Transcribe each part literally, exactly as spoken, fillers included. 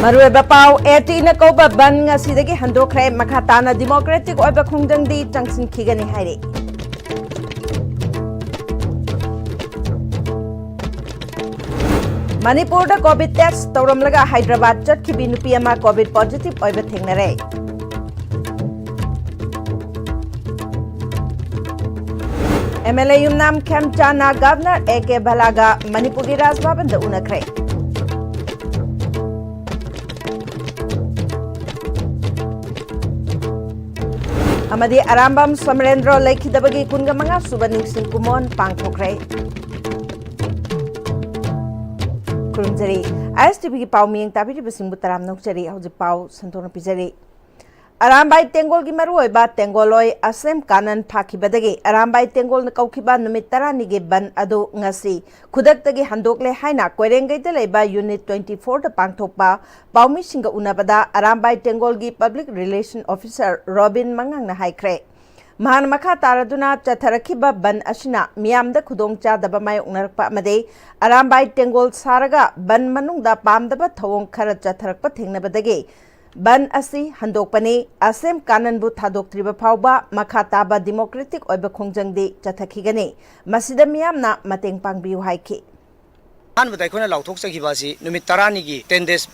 ꯃꯔꯨꯑꯣꯏꯕ ꯄꯥꯎ, ATꯅ ꯀꯧꯕ ꯕꯟ ꯉꯁꯤꯗꯒꯤ ꯍꯟꯗꯣꯛꯈ꯭ꯔꯦ꯫ ꯃꯈꯥ ꯇꯥꯅ democratic ꯑꯣꯏꯕ ꯈꯣꯡꯖꯪꯗꯤ ꯆꯪꯁꯤꯟꯈꯤꯒꯅꯤ ꯍꯥꯏꯔꯤ꯫ ꯃꯅꯤꯄꯨꯔꯗ COVID test ꯇꯧꯔꯝꯂꯒ ꯍꯥꯏꯗ꯭ꯔꯕꯥꯗ ꯆꯠꯈꯤꯕꯤ ꯅꯨꯄꯤ ꯑꯃ COVID positive ꯑꯣꯏꯕ ꯊꯦꯡꯅꯔꯦ꯫ MLA Yumnam ꯈꯦꯝꯆꯥꯟꯅ Governor A K ꯚꯂꯥꯒ ꯃꯅꯤꯄꯨꯔꯒꯤ ꯔꯥꯖ ꯚꯕꯟꯗ ꯎꯅꯈ꯭ꯔꯦ꯫ ꯑꯃꯗꯤ ꯑꯔꯥꯝꯕꯝ ꯁꯃꯔꯦꯟꯗ꯭ꯔꯣ ꯂꯩꯈꯤꯗꯕꯒꯤ ꯀꯨꯟꯒ ꯃꯉꯥ ꯁꯨꯕ ꯅꯤꯡꯁꯤꯡ ꯀꯨꯃꯣꯟ ꯄꯥꯡꯊꯣꯛꯈ꯭ꯔꯦ꯫ ꯈꯨꯔꯨꯝꯖꯔꯤ꯫ ISTVꯒꯤ ꯄꯥꯎ ꯃꯤꯌꯦꯡ ꯇꯥꯕꯤꯔꯤꯕꯁꯤꯡꯕꯨ ꯇꯔꯥꯝꯅ ꯑꯣꯛꯆꯔꯤ꯫ ꯍꯧꯖꯤꯛ ꯄꯥꯎ ꯁꯟꯗꯣꯛꯅ ꯄꯤꯖꯔꯤ꯫ ꯑꯔꯥꯝꯕꯥꯏ ꯇꯦꯡꯒꯣꯜꯒꯤ ꯃꯔꯨꯑꯣꯏꯕ ꯇꯦꯡꯒꯣꯜꯂꯣꯏ ꯑꯁꯦꯝ ꯀꯥꯅꯟ ꯐꯥꯈꯤꯕꯗꯒꯤ ꯑꯔꯥꯝꯕꯥꯏ ꯇꯦꯡꯒꯣꯜꯅ ꯀꯧꯈꯤꯕ ꯅꯨꯃꯤꯠ ꯇꯔꯥꯅꯤꯒꯤ ꯕꯟ ꯑꯗꯨ ꯉꯁꯤ ꯈꯨꯗꯛꯇꯒꯤ ꯍꯟꯗꯣꯛꯂꯦ ꯍꯥꯏꯅ ꯀꯣꯏꯔꯦꯡꯒꯩꯗ ꯂꯩꯕ Unit twenty fourꯗ ꯄꯥꯡꯊꯣꯛꯄ ꯄꯥꯎꯃꯤꯁꯤꯡꯒ ꯎꯅꯕꯗ ꯑꯔꯥꯝꯕꯥꯏ ꯇꯦꯡꯒꯣꯜꯒꯤ Public Relation Officer ꯔꯣꯕꯤꯟ ꯃꯉꯥꯡꯅ ꯍꯥꯏꯈ꯭ꯔꯦ꯫ ꯃꯍꯥꯛꯅ ꯃꯈꯥ ꯇꯥꯔꯗꯨꯅ ꯆꯠꯊꯔꯛꯈꯤꯕ ꯕꯟ ꯑꯁꯤꯅ ꯃꯤꯌꯥꯝꯗ ꯈꯨꯗꯣꯡꯆꯥꯗꯕ ꯃꯥꯌꯣꯛꯅꯔꯛꯄ ꯑꯃꯗꯤ ꯑꯔꯥꯝꯕꯥꯏ ꯇꯦꯡꯒꯣꯜ ꯁꯥꯔꯒ ꯕꯟ ꯃꯅꯨꯡꯗ ꯄꯥꯝꯗꯕ ꯊꯧꯑꯣꯡ ꯈꯔ ꯆꯠꯊꯔꯛꯄ ꯊꯦꯡꯅꯕꯗꯒꯤ ꯕꯟ ꯑꯁꯤ ꯍꯟꯗꯣꯛꯄꯅꯤ꯫ ꯑꯁꯦꯝ ꯀꯥꯅꯟꯕꯨ ꯊꯥꯗꯣꯛꯇ꯭ꯔꯤꯕ ꯐꯥꯎꯕ ꯃꯈꯥ ꯇꯥꯕ democratic ꯑꯣꯏꯕ ꯈꯣꯡꯖꯪꯗꯤ ꯆꯠꯊꯈꯤꯒꯅꯤ꯫ ꯃꯁꯤꯗ ꯃꯤꯌꯥꯝꯅ ꯃꯇꯦꯡ ꯄꯥꯡꯕꯤꯌꯨ ꯍꯥꯏꯈꯤ꯫ ꯑꯍꯥꯟꯕꯗ ꯑꯩꯈꯣꯏꯅ ꯂꯥꯎꯊꯣꯛꯆꯈꯤꯕ ꯑꯁꯤ ꯅꯨꯃꯤꯠ ꯇꯔꯥꯅꯤꯒꯤ ten days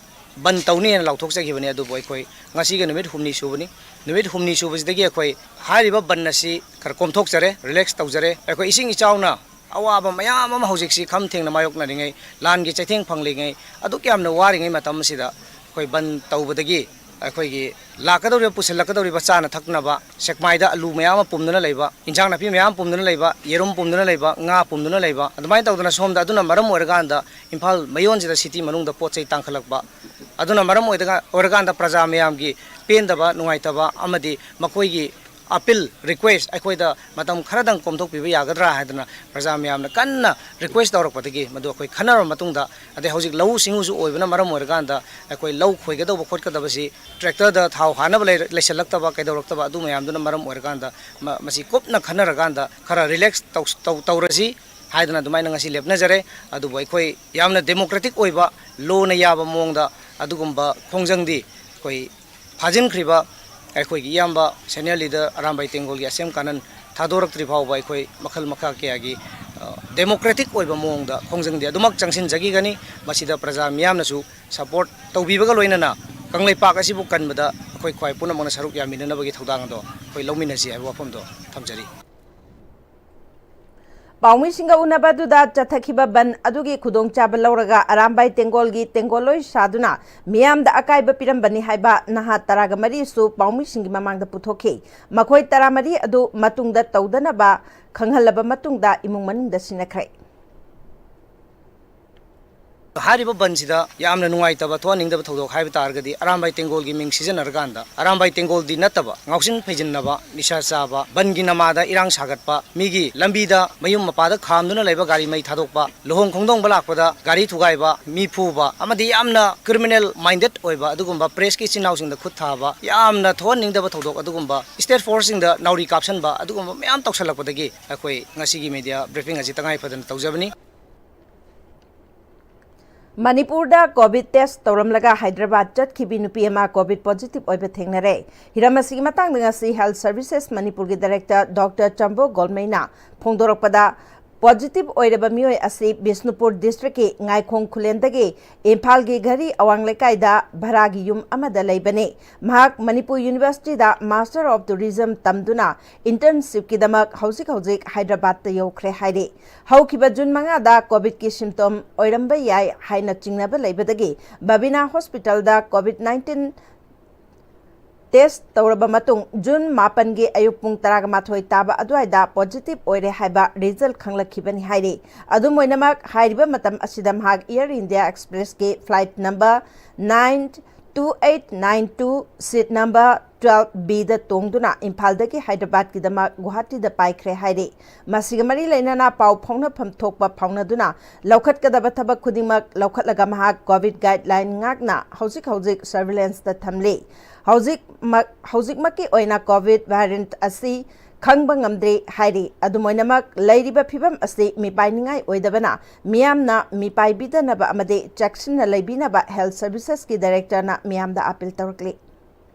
ꯕꯟ ꯇꯧꯅꯤ ꯍꯥꯏꯅ ꯂꯥꯎꯊꯣꯛꯆꯈꯤꯕꯅꯤ꯫ ꯑꯗꯨꯕꯨ ꯑꯩꯈꯣꯏ ꯉꯁꯤꯒ ꯅꯨꯃꯤꯠ ꯍꯨꯝꯅꯤ ꯁꯨꯕꯅꯤ꯫ ꯅꯨꯃꯤꯠ ꯍꯨꯝꯅꯤ ꯁꯨꯕꯁꯤꯗꯒꯤ ꯑꯩꯈꯣꯏ ꯍꯥꯏꯔꯤꯕ ꯕꯟ ꯑꯁꯤ ꯈꯔ ꯀꯣꯝꯊꯣꯛꯆꯔꯦ, relax ꯇꯧꯖꯔꯦ꯫ ꯑꯩꯈꯣꯏ ꯏꯁꯤꯡ ꯏꯆꯥꯎꯅ ꯑꯋꯥꯕ ꯃꯌꯥꯝ ꯑꯃ ꯍꯧꯖꯤꯛꯁꯤ ꯈꯝ ꯊꯦꯡꯅ ꯃꯥꯌꯣꯛꯅꯔꯤꯉꯩ, ꯂꯥꯟꯒꯤ ꯆꯩꯊꯦꯡ ꯐꯪꯂꯤꯉꯩ, ꯑꯗꯨꯛ ꯌꯥꯝꯅ ꯋꯥꯔꯤꯉꯩ ꯃꯇꯝ ꯑꯁꯤꯗ ꯑꯩꯈꯣꯏ ꯕꯟ ꯇꯧꯕꯗꯒꯤ ꯑꯩꯈꯣꯏꯒꯤ ꯂꯥꯛꯀꯗꯧꯔꯤꯕ, ꯄꯨꯁꯤꯜꯂꯛꯀꯗꯧꯔꯤꯕ ꯆꯥꯅ ꯊꯛꯅꯕ, ꯁꯦꯛꯃꯥꯏꯗ ꯑꯂꯨ ꯃꯌꯥꯝ ꯑꯃ ꯄꯨꯝꯗꯨꯅ ꯂꯩꯕ, ꯏꯟꯖꯥꯡ ꯅꯥꯄꯤ ꯃꯌꯥꯝ ꯄꯨꯝꯗꯨꯅ ꯂꯩꯕ, ꯌꯦꯔꯨꯝ ꯄꯨꯝꯗꯨꯅ ꯂꯩꯕ, ꯉꯥ ꯄꯨꯝꯗꯨꯅ ꯂꯩꯕ, ꯑꯗꯨꯃꯥꯏꯅ ꯇꯧꯗꯅ ꯁꯣꯝꯗ, ꯑꯗꯨꯅ ꯃꯔꯝ ꯑꯣꯏꯔꯀꯥꯟꯗ ꯏꯝꯐꯥꯜ ꯃꯌꯣꯟꯁꯤꯗ, city ꯃꯅꯨꯡꯗ ꯄꯣꯠ ꯆꯩ ꯇꯥꯡꯈꯠꯂꯛꯄ, ꯑꯗꯨꯅ ꯃꯔꯝ ꯑꯣꯏꯗꯒ-, ꯑꯣꯏꯔꯀꯥꯟꯗ ꯄ꯭ꯔꯖꯥ ꯃꯌꯥꯝꯒꯤ ꯄꯦꯟꯗꯕ, ꯅꯨꯡꯉꯥꯏꯇꯕ ꯑꯃꯗꯤ ꯃꯈꯣꯏꯒꯤ appeal, request ꯑꯩꯈꯣꯏꯗ ꯃꯇꯝ ꯈꯔꯗꯪ ꯀꯣꯝꯊꯣꯛꯄꯤꯕ ꯌꯥꯒꯗ꯭ꯔꯥ ꯍꯥꯏꯗꯅ ꯄ꯭ꯔꯖꯥ ꯃꯌꯥꯝꯅ ꯀꯟꯅ request ꯇꯧꯔꯛꯄꯗꯒꯤ ꯃꯗꯨ ꯑꯩꯈꯣꯏ ꯈꯟꯅꯔꯕ ꯃꯇꯨꯡꯗ, ꯑꯗꯩ ꯍꯧꯖꯤꯛ ꯂꯧꯎ ꯁꯤꯡꯎꯁꯨ ꯑꯣꯏꯕꯅ ꯃꯔꯝ ꯑꯣꯏꯔꯀꯥꯟꯗ ꯑꯩꯈꯣꯏ ꯂꯧ ꯈꯣꯏꯒꯗꯧꯕ ꯈꯣꯠꯀꯗꯕꯁꯤ tractorꯗ ꯊꯥꯎ ꯍꯥꯟꯅꯕ ꯂꯩꯔ-, ꯂꯩꯁꯜꯂꯛꯇꯕ, ꯀꯩꯗꯧꯔꯛꯇꯕ, ꯑꯗꯨ ꯃꯌꯥꯝꯗꯨꯅ ꯃꯔꯝ ꯑꯣꯏꯔꯀꯥꯟꯗ ꯃ-, ꯃꯁꯤ ꯀꯨꯞꯅ ꯈꯟꯅꯔꯀꯥꯟꯗ ꯈꯔ relax ꯇꯧ-, ꯇꯧ-, ꯇꯧꯔꯁꯤ ꯍꯥꯏꯗꯅ ꯑꯗꯨꯃꯥꯏꯅ ꯉꯁꯤ ꯂꯦꯞꯅꯖꯔꯦ꯫ ꯑꯗꯨꯕꯨ ꯑꯩꯈꯣꯏ ꯌꯥꯝꯅ democratic ꯑꯣꯏꯕ, lawꯅ ꯌꯥꯕ ꯃꯑꯣꯡꯗ ꯑꯗꯨꯒꯨꯝꯕ ꯈꯣꯡꯖꯪꯗꯤ ꯑꯩꯈꯣꯏ ꯐꯥꯖꯤꯟꯈ꯭ꯔꯤꯕ ꯑꯩꯈꯣꯏꯒꯤ ꯏꯌꯥꯝꯕ senior leader ꯑꯔꯥꯝꯕꯥꯏ ꯇꯦꯡꯒꯣꯜꯒꯤ ꯑꯁꯦꯝ ꯀꯥꯅꯟ ꯊꯥꯗꯣꯔꯛꯇ꯭ꯔꯤ ꯐꯥꯎꯕ ꯑꯩꯈꯣꯏ ꯃꯈꯜ ꯃꯈꯥ ꯀꯌꯥꯒꯤ, ꯑ, democratic ꯑꯣꯏꯕ ꯃꯑꯣꯡꯗ ꯈꯣꯡꯖꯪꯗꯤ ꯑꯗꯨꯃꯛ ꯆꯪꯁꯤꯟꯖꯈꯤꯒꯅꯤ꯫ ꯃꯁꯤꯗ ꯄ꯭ꯔꯖꯥ ꯃꯤꯌꯥꯝꯅꯁꯨ support ꯇꯧꯕꯤꯕꯒ ꯂꯣꯏꯅꯅ ꯀꯪꯂꯩꯄꯥꯛ ꯑꯁꯤꯕꯨ ꯀꯟꯕꯗ ꯑꯩꯈꯣꯏ ꯈ꯭ꯋꯥꯏ ꯄꯨꯝꯅꯃꯛꯅ ꯁꯔꯨꯛ ꯌꯥꯃꯤꯟꯅꯅꯕꯒꯤ ꯊꯧꯗꯥꯡ ꯑꯗꯣ ꯑꯩꯈꯣꯏ ꯂꯧꯃꯤꯟꯅꯁꯤ ꯍꯥꯏꯕ ꯋꯥꯐꯝꯗꯣ ꯊꯝꯖꯔꯤ꯫ ꯄꯥꯎꯃꯤꯁꯤꯡꯒ ꯎꯅꯕ ꯑꯗꯨꯗ ꯆꯠꯊꯈꯤꯕ ꯕꯟ ꯑꯗꯨꯒꯤ ꯈꯨꯗꯣꯡꯆꯥꯕ ꯂꯧꯔꯒ ꯑꯔꯥꯝꯕꯥꯏ ꯇꯦꯡꯒꯣꯜꯒꯤ ꯇꯦꯡꯒꯣꯜꯂꯣꯏ ꯁꯥꯗꯨꯅ ꯃꯤꯌꯥꯝꯗ ꯑꯀꯥꯏꯕ ꯄꯤꯔꯝꯕꯅꯤ ꯍꯥꯏꯕ ꯅꯍꯥ ꯇꯔꯥꯒ ꯃꯔꯤꯁꯨ ꯄꯥꯎꯃꯤꯁꯤꯡꯒꯤ ꯃꯃꯥꯡꯗ ꯄꯨꯊꯣꯛꯈꯤ꯫ ꯃꯈꯣꯏ ꯇꯔꯥꯃꯔꯤ ꯑꯗꯨ ꯃꯇꯨꯡꯗ ꯇꯧꯗꯅꯕ ꯈꯪꯍꯜꯂꯕ ꯃꯇꯨꯡꯗ ꯏꯃꯨꯡ ꯃꯅꯨꯡꯗ ꯁꯤꯟꯅꯈ꯭ꯔꯦ꯫ ꯍꯥꯏꯔꯤꯕ ꯕꯟꯁꯤꯗ ꯌꯥꯝꯅ ꯅꯨꯡꯉꯥꯏꯇꯕ, ꯊꯣꯛꯍꯟꯅꯤꯡꯗꯕ ꯊꯧꯗꯣꯛ ꯍꯥꯏꯕ ꯇꯥꯔꯒꯗꯤ ꯑꯔꯥꯝꯕꯥꯏ ꯇꯦꯡꯒꯣꯜꯒꯤ ꯃꯤꯡ ꯁꯤꯖꯤꯟꯅꯔꯀꯥꯟꯗ ꯑꯔꯥꯝꯕꯥꯏ ꯇꯦꯡꯒꯣꯜꯗꯤ ꯅꯠꯇꯕ ꯉꯥꯎꯁꯤꯟ ꯐꯩꯖꯤꯟꯅꯕ, ꯅꯤꯁꯥ ꯆꯥꯕ, ꯕꯟꯒꯤ ꯅꯃꯥꯗ ꯏꯔꯥꯡ ꯁꯥꯒꯠꯄ, ꯃꯤꯒꯤ ꯂꯝꯕꯤꯗ ꯃꯌꯨꯝ ꯃꯄꯥꯗ ꯈꯥꯝꯗꯨꯅ ꯂꯩꯕ ꯒꯥꯔꯤ ꯃꯩ ꯊꯥꯗꯣꯛꯄ, ꯂꯨꯍꯣꯡ ꯈꯣꯡꯗꯣꯡꯕ ꯂꯥꯛꯄꯗ ꯒꯥꯔꯤ ꯊꯨꯒꯥꯏꯕ, ꯃꯤ ꯐꯨꯕ ꯑꯃꯗꯤ ꯌꯥꯝꯅ criminal minded ꯑꯣꯏꯕ ꯑꯗꯨꯒꯨꯝꯕ pressꯀꯤ ꯏꯆꯤꯟ ꯏꯅꯥꯎꯁꯤꯡꯗ ꯈꯨꯠ ꯊꯥꯕ, ꯌꯥꯝꯅ ꯊꯣꯛꯍꯟꯅꯤꯡꯗꯕ ꯊꯧꯗꯣꯛ ꯑꯗꯨꯒꯨꯝꯕ, state forceꯁꯤꯡꯗ ꯅꯥꯎꯔꯤ ꯀꯥꯞꯁꯟꯕ ꯑꯗꯨꯒꯨꯝꯕ ꯃꯌꯥꯝ ꯇꯧꯁꯜꯂꯛꯄꯗꯒꯤ ꯑꯩꯈꯣꯏ ꯉꯁꯤꯒꯤ media briefing ꯑꯁꯤ ꯇꯉꯥꯏ ꯐꯗꯅ ꯇꯧꯖꯕꯅꯤ꯫ ꯃꯅꯤꯄꯨꯔꯗ COVID test ꯇꯧꯔꯝꯂꯒ ꯍꯥꯏꯗ꯭ꯔꯕꯥꯗ ꯆꯠꯈꯤꯕꯤ ꯅꯨꯄꯤ ꯑꯃ COVID positive ꯑꯣꯏꯕ ꯊꯦꯡꯅꯔꯦ꯫ ꯍꯤꯔꯝ ꯑꯁꯤꯒꯤ ꯃꯇꯥꯡꯗ ꯉꯁꯤ Health Services ꯃꯅꯤꯄꯨꯔꯒꯤ director Doctor ꯆꯝꯕꯣ ꯒꯣꯜꯃꯩꯅ ꯐꯣꯡꯗꯣꯔꯛꯄꯗ, positive ꯑꯣꯏꯔꯕ ꯃꯤꯑꯣꯏ ꯑꯁꯤ ꯕꯤꯁꯅꯨꯄꯨꯔ districtꯀꯤ ꯉꯥꯏꯈꯣꯡ ꯈꯨꯂꯦꯟꯗꯒꯤ ꯏꯝꯐꯥꯜꯒꯤ ꯘꯔꯤ ꯑꯋꯥꯡ ꯂꯩꯀꯥꯏꯗ ꯚꯔꯥꯒꯤ ꯌꯨꯝ ꯑꯃꯗ ꯂꯩꯕꯅꯤ꯫ ꯃꯍꯥꯛ ꯃꯅꯤꯄꯨꯔ Universityꯗ Master of Tourism ꯇꯝꯗꯨꯅ internshipꯀꯤꯗꯃꯛ ꯍꯧꯖꯤꯛ ꯍꯧꯖꯤꯛ ꯍꯥꯏꯗ꯭ꯔꯕꯥꯗꯇ ꯌꯧꯈ꯭ꯔꯦ ꯍꯥꯏꯔꯤ꯫ ꯍꯧꯈꯤꯕ ꯖꯨꯟ ꯃꯉꯥꯗ COVIDꯀꯤ symptom ꯑꯣꯏꯔꯝꯕ ꯌꯥꯏ ꯍꯥꯏꯅ ꯆꯤꯡꯅꯕ ꯂꯩꯕꯗꯒꯤ ꯕꯕꯤꯅꯥ hospitalꯗ COVID nineteen test ꯇꯧꯔꯕ ꯃꯇꯨꯡ, ꯖꯨꯟ ꯃꯥꯄꯟꯒꯤ ꯑꯌꯨꯛ ꯄꯨꯡ ꯇꯔꯥꯒ ꯃꯥꯊꯣꯏ ꯇꯥꯕ ꯑꯗꯨꯋꯥꯏꯗ positive ꯑꯣꯏꯔꯦ ꯍꯥꯏꯕ result ꯈꯪꯂꯛꯈꯤꯕꯅꯤ ꯍꯥꯏꯔꯤ꯫ ꯑꯗꯨꯝ ꯑꯣꯏꯅꯃꯛ, ꯍꯥꯏꯔꯤꯕ ꯃꯇꯝ ꯑꯁꯤꯗ ꯃꯍꯥꯛ Air India Expressꯀꯤ flight number nine two eight nine two, seat number twelve Bꯗ ꯇꯣꯡꯗꯨꯅ ꯏꯝꯐꯥꯜꯗꯒꯤ ꯍꯥꯏꯗ꯭ꯔꯕꯥꯗꯀꯤꯗꯃꯛ ꯒꯨꯋꯥꯍꯥꯇꯤꯗ ꯄꯥꯏꯈ꯭ꯔꯦ ꯍꯥꯏꯔꯤ꯫ ꯃꯁꯤꯒ ꯃꯔꯤ ꯂꯩꯅꯅ ꯄꯥꯎ ꯐꯥꯎꯅꯐꯝ ꯊꯣꯛꯄ ꯐꯥꯎꯅꯗꯨꯅ ꯂꯧꯈꯠꯀꯗꯕ ꯊꯕꯛ ꯈꯨꯗꯤꯡꯃꯛ ꯂꯧꯈꯠꯂꯒ ꯃꯍꯥꯛ COVID guideline ꯉꯥꯛꯅ ꯍꯧꯖꯤꯛ ꯍꯧꯖꯤꯛ surveillancedꯇ ꯊꯝꯂꯤ꯫ ꯍꯧꯖꯤꯛꯃꯛ, ꯍꯧꯖꯤꯛꯃꯛꯀꯤ ꯑꯣꯏꯅ COVID variant ꯑꯁꯤ ꯈꯪꯕ ꯉꯝꯗ꯭ꯔꯤ ꯍꯥꯏꯔꯤ꯫ ꯑꯗꯨꯝ ꯑꯣꯏꯅꯃꯛ, ꯂꯩꯔꯤꯕ ꯐꯤꯕꯝ ꯑꯁꯤ ꯃꯤꯄꯥꯏꯅꯤꯡꯉꯥꯏ ꯑꯣꯏꯗꯕꯅ ꯃꯤꯌꯥꯝꯅ ꯃꯤꯄꯥꯏꯕꯤꯗꯅꯕ ꯑꯃꯗꯤ ꯆꯦꯛꯁꯤꯟꯅ ꯂꯩꯕꯤꯅꯕ Health Services ꯀꯤ Director ꯅ ꯃꯤꯌꯥꯝꯗ appeal ꯇꯧꯔꯛꯂꯤ꯫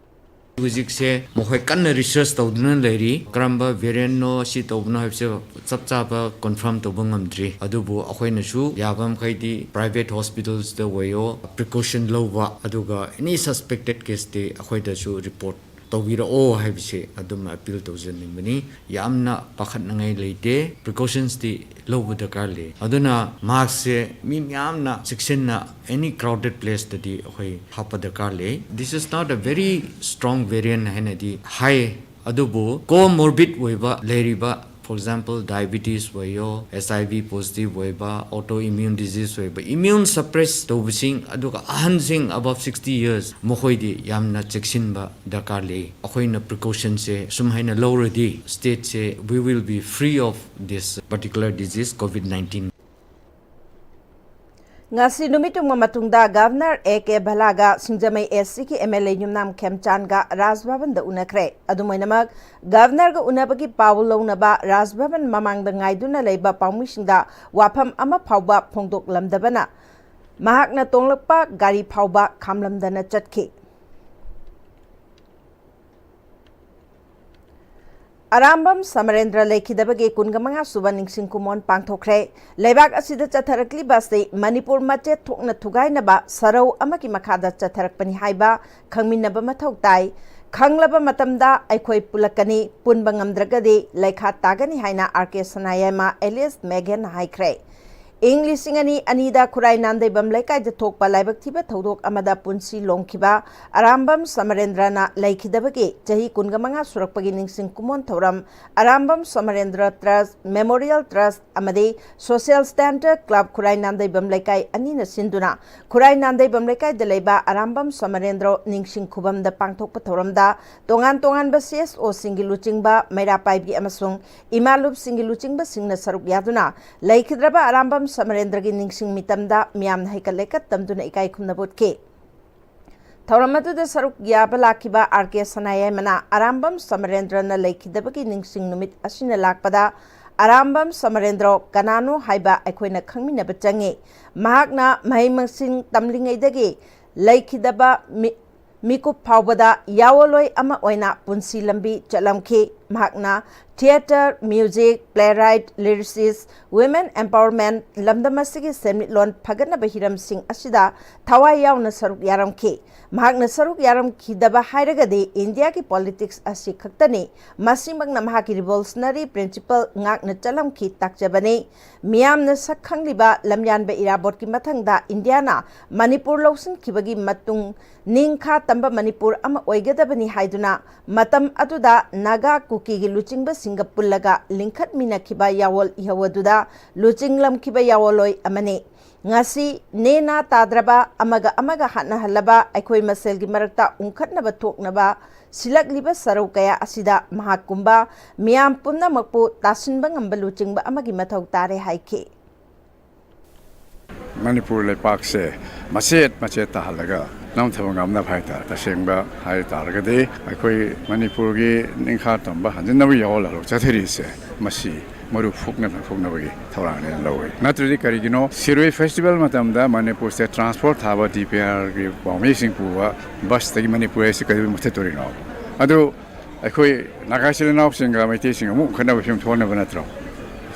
ꯍꯧꯖꯤꯛꯁꯦ ꯃꯈꯣꯏ ꯀꯟꯅ research ꯇꯧꯗꯨꯅ ꯂꯩꯔꯤ꯫ ꯀꯔꯝꯕ variant ꯅꯣ, ꯁꯤ ꯇꯧꯕꯅꯣ ꯍꯥꯏꯕꯁꯦ ꯆꯞ ꯆꯥꯕ confirm ꯇꯧꯕ ꯉꯝꯗ꯭ꯔꯤ꯫ ꯑꯗꯨꯕꯨ ꯑꯩꯈꯣꯏꯅꯁꯨ ꯌꯥꯕ ꯃꯈꯩꯗꯤ private hospitals ꯇ ꯑꯣꯏꯌꯣ, precaution ꯂꯧꯕ, ꯑꯗꯨꯒ any suspected case ꯇꯤ ꯑꯩꯈꯣꯏꯗꯁꯨ report ꯇꯧꯕꯤꯔꯛꯑꯣ ꯍꯥꯏꯕꯁꯦ ꯑꯗꯨꯝ appeal ꯇꯧꯖꯅꯤꯡꯕꯅꯤ꯫ ꯌꯥꯝꯅ ꯄꯥꯈꯠꯅꯤꯡꯉꯥꯏ ꯂꯩꯇꯦ, precautions ꯇꯤ ꯂꯧꯕ ꯗꯔꯀꯥꯔ ꯂꯩ꯫ ꯑꯗꯨꯅ mask ꯁꯦ ꯃꯤ ꯃꯌꯥꯝꯅ ꯆꯦꯛꯁꯤꯟꯅ any crowded place ꯇꯗꯤ ꯑꯩꯈꯣꯏ ꯍꯥꯞꯄ ꯗꯔꯀꯥꯔ ꯂꯩ꯫ This is not a very strong variant ꯍꯥꯏꯅꯗꯤ ꯍꯥꯏ, ꯑꯗꯨꯕꯨ comorbid ꯑꯣꯏꯕ ꯂꯩꯔꯤꯕ, for example, diabetes ꯑꯣꯏꯌꯣ, H I V positive ꯑꯣꯏꯕ, autoimmune disease ꯑꯣꯏꯕ, immune suppress ꯇꯧꯕꯁꯤꯡ, ꯑꯗꯨꯒ ꯑꯍꯟꯁꯤꯡ above sixty years, ꯃꯈꯣꯏꯗꯤ ꯌꯥꯝꯅ ꯆꯦꯛꯁꯤꯟꯕ ꯗꯔꯀꯥꯔ ꯂꯩ꯫ ꯑꯩꯈꯣꯏꯅ precaution ꯁꯦ ꯁꯨꯝ ꯍꯥꯏꯅ ꯂꯧꯔꯗꯤ, state say we will be free of this particular disease, COVID nineteen꯫ ꯉꯁꯤ ꯅꯨꯃꯤꯠ ꯌꯨꯡꯕ ꯃꯇꯨꯡꯗ Governor A K ꯚꯜꯂꯥꯒ Singjamei S C ꯒꯤ M L A ꯌꯨꯝꯅꯥꯝ ꯈꯦꯝꯆꯥꯟꯒ ꯔꯥꯖ ꯚꯕꯟꯗ ꯎꯅꯈ꯭ꯔꯦ꯫ ꯑꯗꯨꯝ ꯑꯣꯏꯅꯃꯛ, Governor ꯒ ꯎꯅꯕꯒꯤ ꯄꯥꯎ ꯂꯧꯅꯕ ꯔꯥꯖ ꯚꯕꯟ ꯃꯃꯥꯡꯗ ꯉꯥꯏꯗꯨꯅ ꯂꯩꯕ ꯄꯥꯎꯃꯤꯁꯤꯡꯗ ꯋꯥꯐꯝ ꯑꯃ ꯐꯥꯎꯕ ꯐꯣꯡꯗꯣꯛꯂꯝꯗꯕꯅ ꯃꯍꯥꯛꯅ ꯇꯣꯡꯂꯛꯄ ꯒꯥꯔꯤ ꯐꯥꯎꯕ ꯈꯥꯝꯂꯝꯗꯅ ꯆꯠꯈꯤ꯫ ꯑꯔꯥꯝꯕꯝ ꯁꯃꯔꯦꯟꯗ꯭ꯔ ꯂꯩꯈꯤꯗꯕꯒꯤ ꯀꯨꯟꯒ ꯃꯉꯥ ꯁꯨꯕ ꯅꯤꯡꯁꯤꯡ ꯀꯨꯝꯑꯣꯟ ꯄꯥꯡꯊꯣꯛꯈ꯭ꯔꯦ꯫ ꯂꯩꯕꯥꯛ ꯑꯁꯤꯗ ꯆꯠꯊꯔꯛꯂꯤꯕ ꯑꯁꯤ ꯃꯅꯤꯄꯨꯔ ꯃꯆꯦꯠ ꯊꯣꯛꯅ ꯊꯨꯒꯥꯏꯅꯕ ꯁꯔꯧ ꯑꯃꯒꯤ ꯃꯈꯥꯗ ꯆꯠꯊꯔꯛꯄꯅꯤ ꯍꯥꯏꯕ ꯈꯪꯃꯤꯟꯅꯕ ꯃꯊꯧ ꯇꯥꯏ꯫ ꯈꯪꯂꯕ ꯃꯇꯝꯗ ꯑꯩꯈꯣꯏ ꯄꯨꯜꯂꯛꯀꯅꯤ, ꯄꯨꯟꯕ ꯉꯝꯗ꯭ꯔꯒꯗꯤ ꯂꯩꯈꯥ ꯇꯥꯒꯅꯤ ꯍꯥꯏꯅ R K ꯁꯅꯥꯌꯥꯏꯃ alias ꯃꯦꯘꯟꯅ ꯍꯥꯏꯈ꯭ꯔꯦ꯫ ꯏꯪ ꯂꯤꯁꯤꯡ ꯑꯅꯤ ꯑꯅꯤꯗ ꯈꯨꯔꯥꯏ ꯅꯥꯟꯗꯩꯕꯝ ꯂꯩꯀꯥꯏꯗ ꯊꯣꯛꯄ ꯂꯥꯏꯕꯛ ꯊꯤꯕ ꯊꯧꯗꯣꯛ ꯑꯃꯗ ꯄꯨꯟꯁꯤ ꯂꯣꯝꯈꯤꯕ ꯑꯔꯥꯝꯕꯝ ꯁꯃꯔꯦꯟꯗ꯭ꯔꯅ ꯂꯩꯈꯤꯗꯕꯒꯤ ꯆꯍꯤ ꯀꯨꯟꯒ ꯃꯉꯥ ꯁꯨꯔꯛꯄꯒꯤ ꯅꯤꯡꯁꯤꯡ ꯀꯨꯝꯑꯣꯟ ꯊꯧꯔꯝ ꯑꯔꯥꯝꯕꯝ ꯁꯃꯔꯦꯟꯗ꯭ꯔ Trust, Memorial Trust ꯑꯃꯗꯤ Social Standard Club ꯈꯨꯔꯥꯏ ꯅꯥꯟꯗꯩꯕꯝ ꯂꯩꯀꯥꯏ ꯑꯅꯤꯅ ꯁꯤꯟꯗꯨꯅ ꯈꯨꯔꯥꯏ ꯅꯥꯟꯗꯩꯕꯝ ꯂꯩꯀꯥꯏꯗ ꯂꯩꯕ ꯑꯔꯥꯝꯕꯝ ꯁꯃꯔꯦꯟꯗ꯭ꯔ ꯅꯤꯡꯁꯤꯡ ꯈꯨꯕꯝꯗ ꯄꯥꯡꯊꯣꯛꯄ ꯊꯧꯔꯝꯗ ꯇꯣꯉꯥꯟ ꯇꯣꯉꯥꯟꯕ C S O ꯁꯤꯡꯒꯤ ꯂꯨꯆꯤꯡꯕ, ꯃꯩꯔꯥ ꯄꯥꯏꯕꯤ ꯑꯃꯁꯨꯡ ꯏꯃꯥ ꯂꯨꯞꯁꯤꯡꯒꯤ ꯂꯨꯆꯤꯡꯕꯁꯤꯡꯅ ꯁꯔꯨꯛ ꯌꯥꯗꯨꯅ ꯂꯩꯈꯤꯗ꯭ꯔꯕ ꯑꯔꯥꯝꯕꯝ ꯁꯃꯔꯦꯟꯗ꯭ꯔꯒꯤ ꯅꯤꯡꯁꯤꯡ ꯃꯤꯇꯝꯗ ꯃꯤꯌꯥꯝꯅ ꯍꯩꯀꯠ ꯂꯩꯀꯠ ꯇꯝꯗꯨꯅ ꯏꯀꯥꯏ ꯈꯨꯝꯅꯕ ꯎꯠꯈꯤ꯫ ꯊꯧꯔꯝ ꯑꯗꯨꯗ ꯁꯔꯨꯛ ꯌꯥꯕ ꯂꯥꯛꯈꯤꯕ ꯑꯥꯔ ꯀꯦ ꯁꯅꯥꯌꯥꯏꯃꯅ ꯑꯔꯥꯝꯕꯝ ꯁꯃꯔꯦꯟꯗ꯭ꯔꯅ ꯂꯩꯈꯤꯗꯕꯒꯤ ꯅꯤꯡꯁꯤꯡ ꯅꯨꯃꯤꯠ ꯑꯁꯤꯅ ꯂꯥꯛꯄꯗ ꯑꯔꯥꯝꯕꯝ ꯁꯃꯔꯦꯟꯗ꯭ꯔꯣ ꯀꯅꯥꯅꯣ ꯍꯥꯏꯕ ꯑꯩꯈꯣꯏꯅ ꯈꯪꯃꯤꯟꯅꯕ ꯆꯪꯏ꯫ ꯃꯍꯥꯛꯅ ꯃꯍꯩ ꯃꯁꯤꯡ ꯇꯝꯂꯤꯉꯩꯗꯒꯤ ꯂꯩꯈꯤꯗꯕ ꯃꯤ-, ꯃꯤꯀꯨꯞ ꯐꯥꯎꯕꯗ ꯌꯥꯑꯣꯜꯂꯣꯏ ꯑꯃ ꯑꯣꯏꯅ ꯄꯨꯟꯁꯤ ꯂꯝꯕꯤ ꯆꯠꯂꯝꯈꯤ꯫ ꯃꯍꯥꯛꯅ theatre, music, playwright, lyricist, women empowerment, ꯂꯝꯗꯝ ꯑꯁꯤꯒꯤ ꯁꯦꯟꯃꯤꯠꯂꯣꯟ ꯐꯒꯠꯅꯕ ꯍꯤꯔꯝꯁꯤꯡ ꯑꯁꯤꯗ ꯊꯋꯥꯏ ꯌꯥꯎꯅ ꯁꯔꯨꯛ ꯌꯥꯔꯝꯈꯤ꯫ ꯃꯍꯥꯛꯅ ꯁꯔꯨꯛ ꯌꯥꯔꯝꯈꯤꯗꯕ ꯍꯥꯏꯔꯒꯗꯤ ꯏꯟꯗꯤꯌꯥꯒꯤ politics ꯑꯁꯤ ꯈꯛꯇꯅꯤ꯫ ꯃꯁꯤꯃꯛꯅ ꯃꯍꯥꯛꯀꯤ revolutionary principle ꯉꯥꯛꯅ ꯆꯠꯂꯝꯈꯤ ꯇꯥꯛꯆꯕꯅꯤ꯫ ꯃꯤꯌꯥꯝꯅ ꯁꯛ ꯈꯪꯂꯤꯕ ꯂꯝꯌꯥꯟꯕ ꯏꯔꯥꯕꯣꯠꯀꯤ ꯃꯊꯪꯗ ꯏꯟꯗꯤꯌꯥꯅ ꯃꯅꯤꯄꯨꯔ ꯂꯧꯁꯤꯟꯈꯤꯕꯒꯤ ꯃꯇꯨꯡ ꯅꯤꯡꯈꯥ ꯇꯝꯕ ꯃꯅꯤꯄꯨꯔ ꯑꯃ ꯑꯣꯏꯒꯗꯕꯅꯤ ꯍꯥꯏꯗꯨꯅ ꯃꯇꯝ ꯑꯗꯨꯗ ꯅꯥꯒꯥ ꯀꯨꯀꯤꯒꯤ ꯂꯨꯆꯤꯡꯕꯁꯤꯡꯒ ꯄꯨꯜꯂꯒ ꯂꯤꯡꯈꯠꯃꯤꯟꯅꯈꯤꯕ ꯌꯥꯑꯣꯜ ꯏꯍꯧ ꯑꯗꯨꯗ ꯂꯨꯆꯤꯡꯂꯝꯈꯤꯕ ꯌꯥꯑꯣꯜꯂꯣꯏ ꯑꯃꯅꯤ꯫ ꯉꯁꯤ ꯅꯦꯅꯥ ꯇꯥꯗ꯭ꯔꯕ, ꯑꯃꯒ ꯑꯃꯒ ꯍꯥꯠꯅꯍꯜꯂꯕ, ꯑꯩꯈꯣꯏ ꯃꯁꯦꯜꯒꯤ ꯃꯔꯛꯇ ꯎꯪꯈꯠꯅꯕ ꯊꯣꯛꯅꯕ ꯁꯤꯜꯂꯛꯂꯤꯕ ꯁꯔꯧ ꯀꯌꯥ ꯑꯁꯤꯗ ꯃꯍꯥꯛꯀꯨꯝꯕ ꯃꯤꯌꯥꯝ ꯄꯨꯝꯅꯃꯛꯄꯨ ꯇꯥꯁꯤꯟꯕ ꯉꯝꯕ ꯂꯨꯆꯤꯡꯕ ꯑꯃꯒꯤ ꯃꯊꯧ ꯇꯥꯔꯦ ꯍꯥꯏꯈꯤ꯫ ꯃꯅꯤꯄꯨꯔ ꯂꯩꯄꯥꯛꯁꯦ ꯃꯆꯦꯠ ꯃꯆꯦꯠ ꯇꯥꯍꯜꯂꯒ ꯅꯝꯊꯕ ꯉꯝꯅꯕ ꯍꯥꯏꯇꯥꯔꯦ, ꯇꯁꯦꯡꯕ ꯍꯥꯏ ꯇꯥꯔꯒꯗꯤ ꯑꯩꯈꯣꯏ ꯃꯅꯤꯄꯨꯔꯒꯤ ꯅꯤꯡꯈꯥ ꯇꯝꯕ ꯍꯟꯖꯤꯟꯅꯕ ꯌꯥꯑꯣꯜ ꯍꯧꯔꯛ ꯆꯠꯊꯔꯤꯁꯦ, ꯃꯁꯤ ꯃꯔꯨ ꯐꯨꯛꯅ ꯐꯨꯛꯅꯕꯒꯤ ꯊꯧꯔꯥꯡꯅꯦꯅ ꯂꯧꯏ꯫ ꯅꯠꯇ꯭ꯔꯗꯤ ꯀꯔꯤꯒꯤꯅꯣ, ꯁꯤꯔꯣꯏ festival ꯃꯇꯝꯗ ꯃꯅꯤꯄꯨꯔꯁꯦ transport ꯊꯥꯕ DPRꯒꯤ ꯄꯥꯎꯃꯤꯁꯤꯡ ꯄꯨꯕ busꯇꯒꯤ ꯃꯅꯤꯄꯨꯔ ꯍꯥꯏꯁꯤ ꯀꯩꯗꯧꯕꯩ ꯃꯨꯊꯠꯇꯣꯔꯤꯅꯣ? ꯑꯗꯨ ꯑꯩꯈꯣꯏ ꯅꯥꯒꯥ ꯏꯆꯤꯜ ꯏꯅꯥꯎꯁꯤꯡꯒ ꯃꯩꯇꯩꯁꯤꯡꯒ ꯑꯃꯨꯛ ꯎꯪꯈꯠꯅꯕ ꯐꯤꯕꯝ ꯊꯣꯛꯍꯟꯅꯕ ꯅꯠꯇ꯭ꯔꯣ?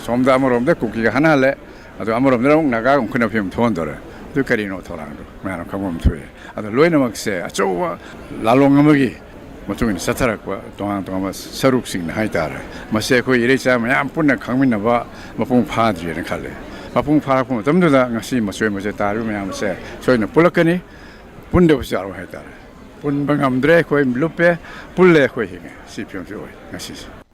ꯁꯣꯝꯗ ꯑꯃꯔꯣꯝꯗ ꯀꯨꯀꯤꯒ ꯍꯥꯠꯅꯍꯜꯂꯦ, ꯑꯗꯣ ꯑꯃꯔꯣꯝꯗꯅ ꯑꯃꯨꯛ ꯅꯥꯒꯥꯒ ꯎꯪꯈꯠꯅꯕ ꯐꯤꯕꯝ ꯊꯣꯛꯍꯟꯗꯣꯔꯦ꯫ ꯑꯗꯨ ꯀꯔꯤꯅꯣ ꯊꯧꯔꯥꯡꯗꯣ? ꯃꯌꯥꯝꯅ ꯈꯪꯕ ꯑꯃ ꯊꯣꯛꯑꯦ꯫ ꯑꯗꯣ ꯂꯣꯏꯅꯃꯛꯁꯦ ꯑꯆꯧꯕ ꯂꯥꯂꯣꯡ ꯑꯃꯒꯤ ꯃꯇꯨꯡ ꯏꯟꯅ ꯆꯠꯊꯔꯛꯄ ꯇꯣꯉꯥꯟ ꯇꯣꯉꯥꯟꯕ ꯁꯔꯨꯛꯁꯤꯡꯅ ꯍꯥꯏꯇꯥꯔꯦ꯫ ꯃꯁꯤ ꯑꯩꯈꯣꯏ ꯏꯔꯩꯆꯥ ꯃꯌꯥꯝ ꯄꯨꯟꯅ ꯈꯪꯃꯤꯟꯅꯕ ꯃꯄꯨꯡ ꯐꯥꯗ꯭ꯔꯤꯅ ꯈꯜꯂꯦ꯫ ꯃꯄꯨꯡ ꯐꯥꯔꯛꯄ ꯃꯇꯝꯗꯨꯗ ꯉꯁꯤ ꯃꯆꯣꯏ ꯃꯆꯣꯏ ꯇꯥꯔꯤꯕ ꯃꯌꯥꯝꯁꯦ ꯁꯣꯏꯗꯅ ꯄꯨꯜꯂꯛꯀꯅꯤ, ꯄꯨꯟꯗꯕꯁꯨ ꯌꯥꯔꯣꯏ ꯍꯥꯏꯇꯥꯔꯦ꯫ ꯄꯨꯟꯕ ꯉꯝꯗ꯭ꯔꯦ ꯑꯩꯈꯣꯏ ꯂꯨꯞꯄꯦ, ꯄꯨꯜꯂꯦ ꯑꯩꯈꯣꯏ ꯍꯤꯡꯉꯦ꯫ ꯁꯤ ꯐꯤꯕꯝꯁꯤ ꯑꯣꯏ ꯉꯁꯤꯁꯦ꯫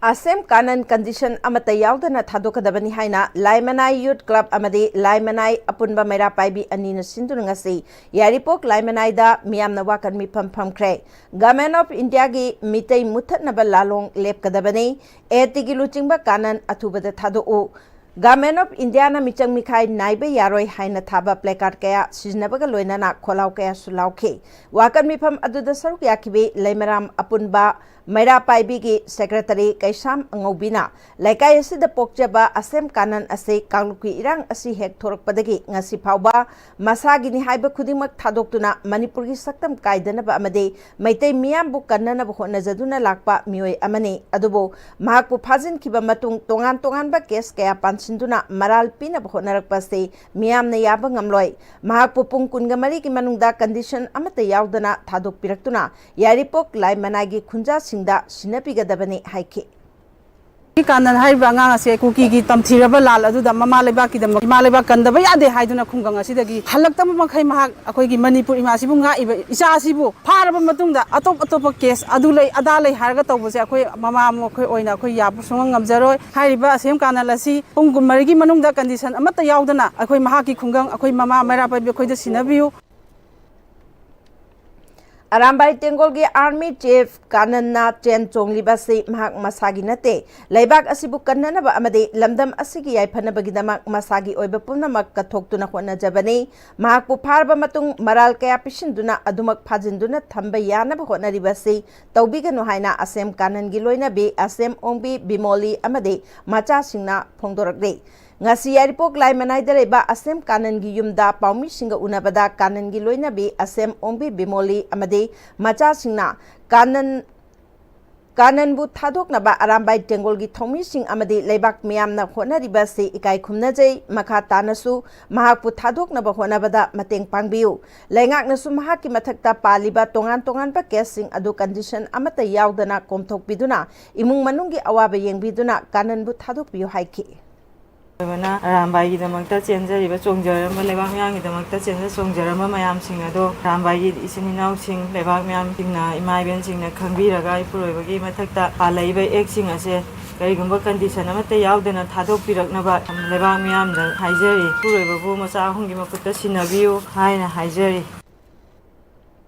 ꯑꯁꯦꯝ ꯀꯥꯅꯟ condition ꯑꯃꯠꯇ ꯌꯥꯎꯗꯅ ꯊꯥꯗꯣꯛꯀꯗꯕꯅꯤ ꯍꯥꯏꯅ ꯂꯥꯏꯃꯅꯥꯏ Youth Club ꯑꯃꯗꯤ ꯂꯥꯏꯃꯅꯥꯏ ꯑꯄꯨꯟꯕ ꯃꯩꯔꯥ ꯄꯥꯏꯕꯤ ꯑꯅꯤꯅ ꯁꯤꯟꯗꯨꯅ ꯉꯁꯤ ꯌꯥꯏꯔꯤꯄꯣꯛ ꯂꯥꯏꯃꯅꯥꯏꯗ ꯃꯤꯌꯥꯝꯅ ꯋꯥꯀꯠ ꯃꯤꯐꯝ ꯐꯝꯈ꯭ꯔꯦ꯫ Government of Indiaꯒꯤ Meitei ꯃꯨꯠꯊꯠꯅꯕ ꯂꯥꯂꯣꯡ ꯂꯦꯞꯀꯗꯕꯅꯤ꯫ ATꯒꯤ ꯂꯨꯆꯤꯡꯕ ꯀꯥꯅꯟ ꯑꯊꯨꯕꯗ ꯊꯥꯗꯣꯛꯎ꯫ Government of Indiaꯅ ꯃꯤꯆꯪ ꯃꯤꯈꯥꯏ ꯅꯥꯏꯕ ꯌꯥꯔꯣꯏ ꯍꯥꯏꯅ ꯊꯥꯕ placard ꯀꯌꯥ ꯁꯤꯖꯤꯟꯅꯕꯒ ꯂꯣꯏꯅꯅ ꯈꯣꯜꯂꯥꯎ ꯀꯌꯥꯁꯨ ꯂꯥꯎꯈꯤ꯫ ꯋꯥꯀꯠ ꯃꯤꯐꯝ ꯑꯗꯨꯗ ꯁꯔꯨꯛ ꯌꯥꯈꯤꯕꯤ ꯂꯩꯃꯔꯥꯝ ꯑꯄꯨꯟꯕ ꯃꯩꯔꯥ ꯄꯥꯏꯕꯤꯒꯤ secretary ꯀꯩꯁꯥꯝ ꯑꯉꯧꯕꯤꯅ ꯂꯩꯀꯥꯏ ꯑꯁꯤꯗ ꯄꯣꯛꯆꯕ ꯑꯁꯦꯝ ꯀꯥꯅꯟ ꯑꯁꯤ ꯀꯥꯡꯂꯨꯞꯀꯤ ꯏꯔꯥꯡ ꯑꯁꯤ ꯍꯦꯛ ꯊꯣꯔꯛꯄꯗꯒꯤ ꯉꯁꯤ ꯐꯥꯎꯕ ꯃꯁꯥꯒꯤꯅꯤ ꯍꯥꯏꯕ ꯈꯨꯗꯤꯡꯃꯛ ꯊꯥꯗꯣꯛꯇꯨꯅ ꯃꯅꯤꯄꯨꯔꯒꯤ ꯁꯛꯇꯝ ꯀꯥꯏꯗꯅꯕ ꯑꯃꯗꯤ ꯃꯩꯇꯩ ꯃꯤꯌꯥꯝꯕꯨ ꯀꯟꯅꯅꯕ ꯍꯣꯠꯅꯖꯗꯨꯅ ꯂꯥꯛꯄ ꯃꯤꯑꯣꯏ ꯑꯃꯅꯤ꯫ ꯑꯗꯨꯕꯨ ꯃꯍꯥꯛꯄꯨ ꯐꯥꯖꯤꯟꯈꯤꯕ ꯃꯇꯨꯡ ꯇꯣꯉꯥꯟ ꯇꯣꯉꯥꯟꯕ case ꯀꯌꯥ ꯄꯥꯟꯁꯤꯟꯗꯨꯅ ꯃꯔꯥꯜ ꯄꯤꯅꯕ ꯍꯣꯠꯅꯔꯛꯄ ꯑꯁꯤ ꯃꯤꯌꯥꯝꯅ ꯌꯥꯕ ꯉꯝꯂꯣꯏ꯫ ꯃꯍꯥꯛꯄꯨ ꯄꯨꯡ ꯀꯨꯟꯒ ꯃꯔꯤꯒꯤ ꯃꯅꯨꯡꯗ condition ꯑꯃꯠꯇ ꯌꯥꯎꯗꯅ ꯊꯥꯗꯣꯛꯄꯤꯔꯛꯇꯨꯅ ꯌꯥꯏꯔꯤꯄꯣꯛ ꯂꯥꯏ ꯃꯅꯥꯏꯒꯤ ꯈꯨꯟꯖꯥꯁꯤꯡꯗ ꯁꯤꯟꯅꯕꯤꯒꯗꯕꯅꯤ ꯍꯥꯏꯈꯤ꯫ ꯀꯥꯅꯟ ꯍꯥꯏꯔꯤꯕ ꯑꯉꯥꯡ ꯑꯁꯦ ꯀꯨꯀꯤꯒꯤ ꯇꯝꯊꯤꯔꯕ ꯂꯥꯜ ꯑꯗꯨꯗ ꯃꯃꯥ ꯂꯩꯕꯥꯛꯀꯤꯗꯃꯛ, ꯏꯃꯥ ꯂꯩꯕꯥꯛ ꯀꯟꯗꯕ ꯌꯥꯗꯦ ꯍꯥꯏꯗꯨꯅ ꯈꯨꯡꯒꯪ ꯑꯁꯤꯗꯒꯤ ꯍꯜꯂꯛꯇꯕ ꯃꯈꯩ ꯃꯍꯥꯛ ꯑꯩꯈꯣꯏꯒꯤ ꯃꯅꯤꯄꯨꯔ ꯏꯃꯥꯁꯤꯕꯨ ꯉꯥꯛꯏꯕ ꯏꯆꯥ ꯑꯁꯤꯕꯨ ꯐꯥꯔꯕ ꯃꯇꯨꯡꯗ ꯑꯇꯣꯞ ꯑꯇꯣꯞꯄ case ꯑꯗꯨ ꯂꯩ ꯑꯗꯥ ꯂꯩ ꯍꯥꯏꯔꯒ ꯇꯧꯕꯁꯦ ꯑꯩꯈꯣꯏ ꯃꯃꯥ ꯑꯃ ꯑꯩꯈꯣꯏ ꯑꯣꯏꯅ ꯑꯩꯈꯣꯏ ꯌꯥꯕ ꯁꯨꯡꯉꯝ ꯉꯝꯖꯔꯣꯏ꯫ ꯍꯥꯏꯔꯤꯕ ꯑꯁꯦꯝ ꯀꯥꯅꯟ ꯑꯁꯤ ꯄꯨꯡ ꯀꯨꯟꯃꯔꯤꯒꯤ ꯃꯅꯨꯡꯗ condition ꯑꯃꯠꯇ ꯌꯥꯎꯗꯅ ꯑꯩꯈꯣꯏ ꯃꯍꯥꯛꯀꯤ ꯈꯨꯡꯒꯪ ꯑꯩꯈꯣꯏ ꯃꯃꯥ ꯃꯩꯔꯥ ꯄꯥꯏꯕꯤ ꯑꯩꯈꯣꯏꯗ ꯁꯤꯟꯅꯕꯤꯌꯨ꯫ ꯑꯔꯥꯝꯕꯥꯏ ꯇꯦꯡꯒꯣꯜꯒꯤ army chief ꯀꯥꯅꯟꯅ ꯆꯦꯟ ꯆꯣꯡꯂꯤꯕ ꯑꯁꯤ ꯃꯍꯥꯛ ꯃꯁꯥꯒꯤ ꯅꯠꯇꯦ꯫ ꯂꯩꯕꯥꯛ ꯑꯁꯤꯕꯨ ꯀꯟꯅꯅꯕ ꯑꯃꯗꯤ ꯂꯝꯗꯝ ꯑꯁꯤꯒꯤ ꯌꯥꯏꯐꯅꯕꯒꯤꯗꯃꯛ ꯃꯁꯥꯒꯤ ꯑꯣꯏꯕ ꯄꯨꯝꯅꯃꯛ ꯀꯠꯊꯣꯛꯇꯨꯅ ꯍꯣꯠꯅꯖꯕꯅꯤ꯫ ꯃꯍꯥꯛꯄꯨ ꯐꯥꯔꯕ ꯃꯇꯨꯡ ꯃꯔꯥꯜ ꯀꯌꯥ ꯄꯤꯁꯤꯟꯗꯨꯅ ꯑꯗꯨꯃꯛ ꯐꯥꯖꯤꯟꯗꯨꯅ ꯊꯝꯕ ꯌꯥꯅꯕ ꯍꯣꯠꯅꯔꯤꯕ ꯑꯁꯤ ꯇꯧꯕꯤꯒꯅꯨ ꯍꯥꯏꯅ ꯑꯁꯦꯝ ꯀꯥꯅꯟꯒꯤ ꯂꯣꯏꯅꯕꯤ ꯑꯁꯦꯝ ꯑꯣꯡꯕꯤ ꯕꯤꯃꯣꯂꯤ ꯑꯃꯗꯤ ꯃꯆꯥꯁꯤꯡꯅ ꯐꯣꯡꯗꯣꯔꯛꯂꯤ꯫ ꯉꯁꯤ ꯌꯥꯏꯔꯤꯄꯣꯛ ꯂꯥꯏ ꯃꯅꯥꯏꯗ ꯂꯩꯕ ꯑꯁꯦꯝ ꯀꯥꯅꯟꯒꯤ ꯌꯨꯝꯗ ꯄꯥꯎꯃꯤꯁꯤꯡꯒ ꯎꯅꯕꯗ ꯀꯥꯅꯟꯒꯤ ꯂꯣꯏꯅꯕꯤ ꯑꯁꯦꯝ ꯑꯣꯡꯕꯤ ꯕꯤꯃꯣꯂꯤ ꯑꯃꯗꯤ ꯃꯆꯥꯁꯤꯡꯅ ꯀꯥꯅꯟ, ꯀꯥꯅꯟꯕꯨ ꯊꯥꯗꯣꯛꯅꯕ ꯑꯔꯥꯝꯕꯥꯏ ꯇꯦꯡꯒꯣꯜꯒꯤ ꯊꯧꯃꯤꯁꯤꯡ ꯑꯃꯗꯤ ꯂꯩꯕꯥꯛ ꯃꯤꯌꯥꯝꯅ ꯍꯣꯠꯅꯔꯤꯕ ꯑꯁꯤ ꯏꯀꯥꯏ ꯈꯨꯝꯅꯖꯩ꯫ ꯃꯈꯥ ꯇꯥꯅꯁꯨ ꯃꯍꯥꯛꯄꯨ ꯊꯥꯗꯣꯛꯅꯕ ꯍꯣꯠꯅꯕꯗ ꯃꯇꯦꯡ ꯄꯥꯡꯕꯤꯌꯨ꯫ ꯂꯩꯉꯥꯛꯅꯁꯨ ꯃꯍꯥꯛꯀꯤ ꯃꯊꯛꯇ ꯄꯥꯜꯂꯤꯕ ꯇꯣꯉꯥꯟ ꯇꯣꯉꯥꯟꯕ case ꯁꯤꯡ ꯑꯗꯨ condition ꯑꯃꯠꯇ ꯌꯥꯎꯗꯅ ꯀꯣꯝꯊꯣꯛꯄꯤꯗꯨꯅ ꯏꯃꯨꯡ ꯃꯅꯨꯡꯒꯤ ꯑꯋꯥꯕ ꯌꯦꯡꯕꯤꯗꯨꯅ ꯀꯥꯅꯟꯕꯨ ꯊꯥꯗꯣꯛꯄꯤꯌꯨ ꯍꯥꯏꯈꯤ꯫ ꯑꯣꯏꯕꯅ ꯑꯔꯥꯝꯕꯥꯏꯒꯤꯗꯃꯛꯇ ꯆꯦꯟꯖꯔꯤꯕ, ꯆꯣꯡꯖꯔꯝꯕ, ꯂꯩꯕꯥꯛ ꯃꯤꯌꯥꯝꯒꯤꯗꯃꯛꯇ ꯆꯦꯟꯖ ꯆꯣꯡꯖꯔꯝꯕ ꯃꯌꯥꯝꯁꯤꯡ ꯑꯗꯣ ꯑꯔꯥꯝꯕꯥꯏꯒꯤ ꯏꯆꯤꯟ ꯏꯅꯥꯎꯁꯤꯡ, ꯂꯩꯕꯥꯛ ꯃꯤꯌꯥꯝꯁꯤꯡꯅ, ꯏꯃꯥ ꯏꯕꯦꯟꯁꯤꯡꯅ ꯈꯪꯕꯤꯔꯒ ꯏꯄꯨꯔꯣꯏꯕꯒꯤ ꯃꯊꯛꯇ ꯄꯥꯜꯂꯛꯏꯕ act ꯁꯤꯡ ꯑꯁꯦ ꯀꯔꯤꯒꯨꯝꯕ condition ꯑꯃꯠꯇ ꯌꯥꯎꯗꯅ ꯊꯥꯗꯣꯛꯄꯤꯔꯛꯅꯕ ꯂꯩꯕꯥꯛ ꯃꯤꯌꯥꯝꯗ ꯍꯥꯏꯖꯔꯤ꯫ ꯏꯄꯨꯔꯣꯏꯕꯕꯨ ꯃꯆꯥ ꯑꯍꯨꯝꯒꯤ ꯃꯈꯨꯠꯇ ꯁꯤꯟꯅꯕꯤꯌꯨ ꯍꯥꯏꯅ ꯍꯥꯏꯖꯔꯤ꯫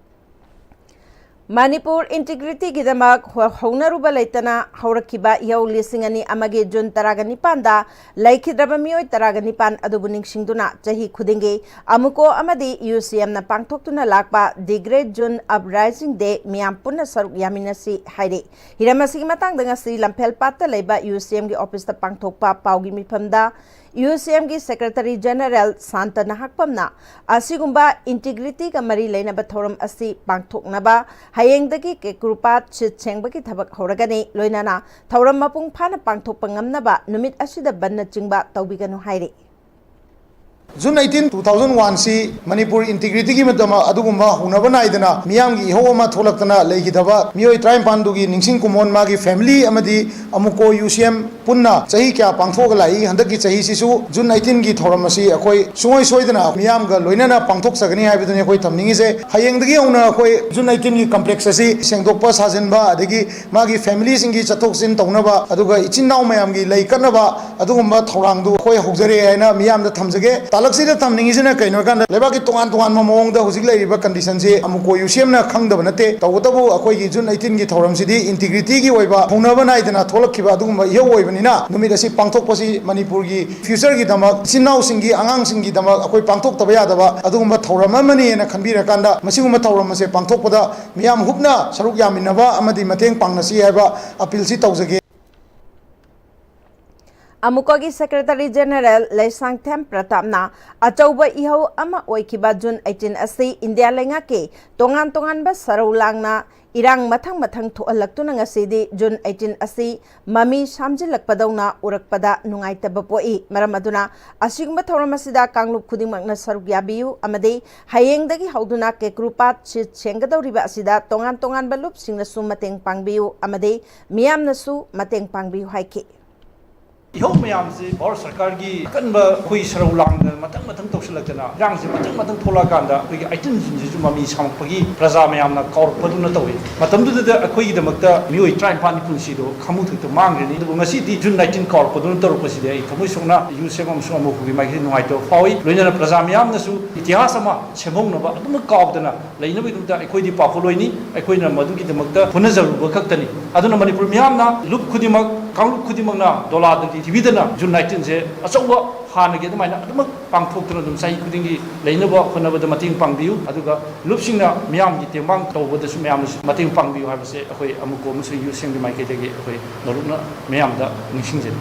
ꯃꯅꯤꯄꯨꯔ ꯏꯟꯇꯤꯒ꯭ꯔꯤꯇꯤꯒꯤꯗꯃꯛ ꯍꯣ-, ꯍꯧꯅꯔꯨꯕ ꯂꯩꯇꯅ ꯍꯧꯔꯛꯈꯤꯕ ꯏꯍꯧ ꯂꯤꯁꯤꯡ ꯑꯅꯤ ꯑꯃꯒꯤ ꯖꯨꯟ ꯇꯔꯥꯒ ꯅꯤꯄꯥꯟꯗ ꯂꯩꯈꯤꯗ꯭ꯔꯕ ꯃꯤꯑꯣꯏ ꯇꯔꯥꯒ ꯅꯤꯄꯥꯟ ꯑꯗꯨꯕꯨ ꯅꯤꯡꯁꯤꯡꯗꯨꯅ ꯆꯍꯤ ꯈꯨꯗꯤꯡꯒꯤ ꯑꯃꯨꯀꯣ ꯑꯃꯗꯤ ꯌꯨ ꯁꯤ ꯑꯦꯝꯅ ꯄꯥꯡꯊꯣꯛꯇꯨꯅ ꯂꯥꯛꯄ The Great June Uprising Day ꯃꯤꯌꯥꯝ ꯄꯨꯟꯅ ꯁꯔꯨꯛ ꯌꯥꯃꯤꯟꯅꯁꯤ ꯍꯥꯏꯔꯤ꯫ ꯍꯤꯔꯝ ꯑꯁꯤꯒꯤ ꯃꯇꯥꯡꯗ ꯉꯁꯤ ꯂꯝꯐꯦꯜ ꯄꯥꯠꯇ ꯂꯩꯕ ꯌꯨ ꯁꯤ ꯑꯦꯝꯒꯤ ꯑꯣꯐꯤꯁꯇ ꯄꯥꯡꯊꯣꯛꯄ ꯄꯥꯎꯒꯤ ꯃꯤꯐꯝꯗ ꯌꯨ ꯁꯤ ꯑꯦꯝꯒꯤ ꯁꯦꯀ꯭ꯔꯦꯇꯔꯤ ꯖꯦꯅꯦꯔꯦꯜ ꯁꯥꯟꯇ ꯅꯍꯥꯛꯄꯝꯅ ꯑꯁꯤꯒꯨꯝꯕ ꯏꯟꯇꯤꯒ꯭ꯔꯤꯇꯤꯒ ꯃꯔꯤ ꯂꯩꯅꯕ ꯊꯧꯔꯝ ꯑꯁꯤ ꯄꯥꯡꯊꯣꯛꯅꯕ ꯍꯌꯦꯡꯗꯒꯤ ꯀꯦꯀ꯭ꯔꯨꯄꯥꯠ ꯁꯤꯠ ꯁꯦꯡꯕꯒꯤ ꯊꯕꯛ ꯍꯧꯔꯒꯅꯤ, ꯂꯣꯏꯅꯅ ꯊꯧꯔꯝ ꯃꯄꯨꯡ ꯐꯥꯅ ꯄꯥꯡꯊꯣꯛꯄ ꯉꯝꯅꯕ ꯅꯨꯃꯤꯠ ꯑꯁꯤꯗ ꯕꯟꯅꯆꯤꯡꯕ ꯇꯧꯕꯤꯒꯅꯨ ꯍꯥꯏꯔꯤ꯫ June eighteen, two thousand one ꯁꯤ ꯃꯅꯤꯄꯨꯔ ꯏꯟꯇꯤꯒ꯭ꯔꯤꯇꯤꯒꯤ ꯃꯇꯝ ꯑꯗꯨꯒꯨꯝꯕ ꯍꯧꯅꯕ ꯅꯥꯏꯗꯅ ꯃꯤꯌꯥꯝꯒꯤ ꯏꯍꯧ ꯑꯃ ꯊꯣꯛꯂꯛꯇꯅ ꯂꯩꯈꯤꯗꯕ ꯃꯤꯑꯣꯏ ꯇꯔꯥꯅꯤꯄꯥꯟꯗꯨꯒꯤ ꯅꯤꯡꯁꯤꯡ ꯀꯨꯃꯣꯟ, ꯃꯥꯒꯤ ꯐꯦꯃꯤꯂꯤ ꯑꯃꯗꯤ ꯑꯃꯨꯀꯣ ꯌꯨ ꯁꯤ ꯑꯦꯝ ꯄꯨꯟꯅ ꯆꯍꯤ ꯀꯌꯥ ꯄꯥꯡꯊꯣꯛꯑꯒ ꯂꯥꯛꯏ, ꯍꯟꯗꯛꯀꯤ ꯆꯍꯤꯁꯤꯁꯨ June eighteen ꯒꯤ ꯊꯧꯔꯝ ꯑꯁꯤ ꯑꯩꯈꯣꯏ ꯁꯨꯡꯁꯣꯏ ꯁꯣꯏꯗꯅ ꯃꯤꯌꯥꯝꯒ ꯂꯣꯏꯅꯅ ꯄꯥꯡꯊꯣꯛꯆꯒꯅꯤ ꯍꯥꯏꯕꯗꯨꯅꯤ ꯑꯩꯈꯣꯏ ꯊꯝꯅꯤꯡꯉꯤꯁꯦ꯫ ꯍꯌꯦꯡꯗꯒꯤ ꯍꯧꯅ ꯑꯩꯈꯣꯏ June eighteen ꯒꯤ ꯀꯝꯄ꯭ꯂꯦꯛꯁ ꯑꯁꯤ ꯁꯦꯡꯗꯣꯛꯄ ꯁꯥꯖꯤꯟꯕ, ꯑꯗꯒꯤ ꯃꯥꯒꯤ ꯐꯦꯃꯤꯂꯤꯁꯤꯡꯒꯤ ꯆꯠꯊꯣꯛ ꯆꯠꯁꯤꯟ ꯇꯧꯅꯕ, ꯑꯗꯨꯒ ꯏꯆꯤꯟ ꯏꯅꯥꯎ ꯃꯌꯥꯝꯒꯤ ꯂꯩ ꯀꯠꯅꯕ ꯑꯗꯨꯒꯨꯝꯕ ꯊꯧꯔꯥꯡꯗꯨ ꯑꯩꯈꯣꯏ ꯍꯧꯖꯔꯦ ꯍꯥꯏꯅ ꯃꯤꯌꯥꯝꯗ ꯊꯝꯖꯒꯦ꯫ ꯇꯥꯂꯛꯁꯤꯗ ꯊꯝꯅꯤꯡꯉꯤꯁꯤꯅ ꯀꯩꯅꯣ ꯍꯥꯏꯀꯥꯟꯗ, ꯂꯩꯕꯥꯛꯀꯤ ꯇꯣꯉꯥꯟ ꯇꯣꯉꯥꯟꯕ ꯃꯑꯣꯡꯗ ꯍꯧꯖꯤꯛ ꯂꯩꯔꯤꯕ ꯀꯟꯗꯤꯁꯟꯁꯤ ꯑꯃꯨꯀꯣ ꯌꯨ ꯁꯤ ꯑꯦꯝꯅ ꯈꯪꯗꯕ ꯅꯠꯇꯦ꯫ ꯇꯧꯕꯇꯕꯨ ꯑꯩꯈꯣꯏꯒꯤ June eighteen ꯒꯤ ꯊꯧꯔꯝꯁꯤꯗꯤ ꯏꯟꯇꯤꯒ꯭ꯔꯤꯇꯤꯒꯤ ꯑꯣꯏꯕ ꯍꯧꯅꯕ ꯅꯥꯏꯗꯅ ꯊꯣꯛꯂꯛꯈꯤꯕ ꯑꯗꯨꯒꯨꯝꯕ ꯏꯍꯧ ꯑꯣꯏꯕꯅꯤꯅ ꯅꯨꯃꯤꯠ ꯑꯁꯤ ꯄꯥꯡꯊꯣꯛꯄꯁꯤ ꯃꯅꯤꯄꯨꯔꯒꯤ ꯐ꯭ꯌꯨꯆꯔꯒꯤꯗꯃꯛ, ꯏꯆꯤꯟ ꯏꯅꯥꯎꯁꯤꯡꯒꯤ, ꯑꯉꯥꯡꯁꯤꯡꯒꯤꯗꯃꯛ ꯑꯩꯈꯣꯏ ꯄꯥꯡꯊꯣꯛꯇꯕ ꯌꯥꯗꯕ ꯑꯗꯨꯒꯨꯝꯕ ꯊꯧꯔꯝ ꯑꯃꯅꯤꯅ ꯈꯟꯕꯤꯔꯀꯥꯟꯗ ꯃꯁꯤꯒꯨꯝꯕ ꯊꯧꯔꯝ ꯑꯁꯦ ꯄꯥꯡꯊꯣꯛꯄꯗ ꯃꯤꯌꯥꯝ ꯍꯨꯞꯅ ꯁꯔꯨꯛ ꯌꯥꯃꯤꯟꯅꯕ ꯑꯃꯗꯤ ꯃꯇꯦꯡ ꯄꯥꯡꯅꯁꯤ ꯍꯥꯏꯕ ꯑꯄꯤꯜꯁꯤ ꯇꯧꯖꯒꯦ꯫ ꯑꯃꯨꯀꯣꯒꯤ ꯁꯦꯀ꯭ꯔꯦꯇꯔꯤ ꯖꯦꯅꯦꯔꯦꯜ ꯂꯩꯁꯥꯡꯊꯦꯝ ꯄ꯭ꯔꯇꯥꯞꯅ ꯑꯆꯧꯕ ꯏꯍꯧ ꯑꯃ ꯑꯣꯏꯈꯤꯕ June eighteen ꯑꯁꯤ ꯏꯟꯗꯤꯌꯥ ꯂꯩꯉꯥꯛꯀꯤ ꯇꯣꯉꯥꯟ ꯇꯣꯉꯥꯟꯕ ꯁꯔꯧ ꯂꯥꯡꯅ ꯏꯔꯥꯡ ꯃꯊꯪ ꯃꯊꯪ ꯊꯣꯛꯍꯜꯂꯛꯇꯨꯅ ꯉꯁꯤꯗꯤ June eighteen ꯑꯁꯤ ꯃꯃꯤ ꯁꯥꯝꯖꯤꯜꯂꯛꯄꯗꯧꯅ ꯎꯔꯛꯄꯗ ꯅꯨꯡꯉꯥꯏꯇꯕ ꯄꯣꯛꯏ꯫ ꯃꯔꯝ ꯑꯗꯨꯅ ꯑꯁꯤꯒꯨꯝꯕ ꯊꯧꯔꯝ ꯑꯁꯤꯗ ꯀꯥꯡꯂꯨꯞ ꯈꯨꯗꯤꯡꯃꯛꯅ ꯁꯔꯨꯛ ꯌꯥꯕꯤꯌꯨ ꯑꯃꯗꯤ ꯍꯌꯦꯡꯗꯒꯤ ꯍꯧꯗꯨꯅ ꯀꯦꯀ꯭ꯔꯨꯄꯥꯠ ꯁꯤꯠ ꯁꯦꯡꯒꯗꯧꯔꯤꯕ ꯑꯁꯤꯗ ꯇꯣꯉꯥꯟ ꯇꯣꯉꯥꯟꯕ ꯂꯨꯞꯁꯤꯡꯅꯁꯨ ꯃꯇꯦꯡ ꯄꯥꯡꯕꯤꯌꯨ ꯑꯃꯗꯤ ꯃꯤꯌꯥꯝꯅꯁꯨ ꯃꯇꯦꯡ ꯄꯥꯡꯕꯤꯌꯨ ꯍꯥꯏꯈꯤ꯫ ꯏꯍꯧ ꯃꯌꯥꯝꯁꯤ ꯚꯥꯔꯠ ꯁꯔꯀꯥꯔꯒꯤ ꯑꯀꯟꯕ ꯑꯩꯈꯣꯏ ꯁꯔꯧ ꯂꯥꯡꯗꯅ ꯃꯊꯪ ꯃꯊꯪ ꯇꯧꯁꯤꯜꯂꯛꯇꯅ, ꯏꯔꯥꯡꯁꯤ ꯃꯊꯪ ꯃꯊꯪ ꯊꯣꯛꯂꯛꯑꯀꯥꯟꯗ ꯑꯩꯈꯣꯏꯒꯤ ꯑꯥꯏꯇꯤꯟꯁꯤꯡꯁꯤꯁꯨ ꯃꯃꯤ ꯁꯥꯃꯛꯄꯒꯤ ꯄ꯭ꯔꯖꯥ ꯃꯌꯥꯝꯅ ꯀꯥꯎꯔꯛꯄꯗꯨꯅ ꯇꯧꯏ꯫ ꯃꯇꯝꯗꯨꯗ ꯑꯩꯈꯣꯏꯒꯤꯗꯃꯛꯇ ꯃꯤꯑꯣꯏ ꯇꯔꯥꯅꯤꯄꯥꯟꯒꯤ ꯄꯨꯟꯁꯤꯗꯣ ꯈꯥꯃꯨ ꯊꯛꯇ ꯃꯥꯡꯈ꯭ꯔꯅꯤ꯫ ꯑꯗꯨꯕꯨ ꯉꯁꯤꯗꯤ ꯖꯨꯟ ꯅꯥꯏꯟꯇꯤꯟ ꯀꯥꯎꯔꯛꯄꯗꯨꯅ ꯇꯧꯔꯛꯄꯁꯤꯗꯤ ꯑꯩ ꯊꯃꯣꯏ ꯁꯣꯛꯅ ꯌꯨ ꯁꯦꯝ ꯑꯃꯁꯨꯡ ꯑꯃꯨꯛ ꯍꯧꯕꯒꯤ ꯃꯥꯏꯀꯩꯗ ꯅꯨꯡꯉꯥꯏꯇꯕ ꯐꯥꯎꯏ꯫ ꯂꯣꯏꯅꯅ ꯄ꯭ꯔꯖꯥ ꯃꯌꯥꯝꯅꯁꯨ ꯏꯇꯤꯍꯥꯁ ꯑꯃ ꯁꯦꯝꯍꯧꯅꯕ ꯑꯗꯨꯃꯛ ꯀꯥꯎꯗꯅ ꯂꯩꯅꯕꯒꯤꯗꯃꯛꯇ ꯑꯩꯈꯣꯏꯗꯤ ꯄꯥꯈꯣꯟꯂꯣꯏꯅꯤ, ꯑꯩꯈꯣꯏꯅ ꯃꯗꯨꯒꯤꯗꯃꯛꯇ ꯍꯣꯠꯅꯖꯔꯨꯕ ꯈꯛꯇꯅꯤ꯫ ꯑꯗꯨꯅ ꯃꯅꯤꯄꯨꯔ ꯃꯤꯌꯥꯝꯅ, ꯂꯨꯞ ꯈꯨꯗꯤꯡꯃꯛ, ꯀꯥꯡꯂꯨꯞ ꯈꯨꯗꯤꯡꯃꯛꯅ ꯗꯣꯂꯥꯗꯗꯤ ꯊꯤꯕꯤꯗꯅ ꯖꯨꯟ ꯅꯥꯏꯟꯇꯤꯟꯁꯦ ꯑꯆꯧꯕ ꯍꯥꯟꯅꯒꯤ ꯑꯗꯨꯃꯥꯏꯅ ꯑꯗꯨꯃꯛ ꯄꯥꯡꯊꯣꯛꯇꯨꯅ ꯑꯗꯨꯝ ꯆꯍꯤ ꯈꯨꯗꯤꯡꯒꯤ ꯂꯩꯅꯕ ꯍꯣꯠꯅꯕꯗ ꯃꯇꯦꯡ ꯄꯥꯡꯕꯤꯌꯨ꯫ ꯑꯗꯨꯒ ꯂꯨꯞꯁꯤꯡꯅ ꯃꯤꯌꯥꯝꯒꯤ ꯇꯦꯡꯕꯥꯡ ꯇꯧꯕꯗꯁꯨ ꯃꯌꯥꯝꯅꯁꯨ ꯃꯇꯦꯡ ꯄꯥꯡꯕꯤꯌꯨ ꯍꯥꯏꯕꯁꯦ ꯑꯩꯈꯣꯏ ꯑꯃꯨꯛꯀꯣ ꯑꯃꯁꯨꯡ ꯌꯨ ꯁꯦꯝꯒꯤ ꯃꯥꯏꯀꯩꯗꯒꯤ ꯑꯩꯈꯣꯏ ꯅꯣꯂꯨꯛꯅ ꯃꯤꯌꯥꯝꯗ ꯅꯤꯡꯁꯤꯡꯖꯔꯤ꯫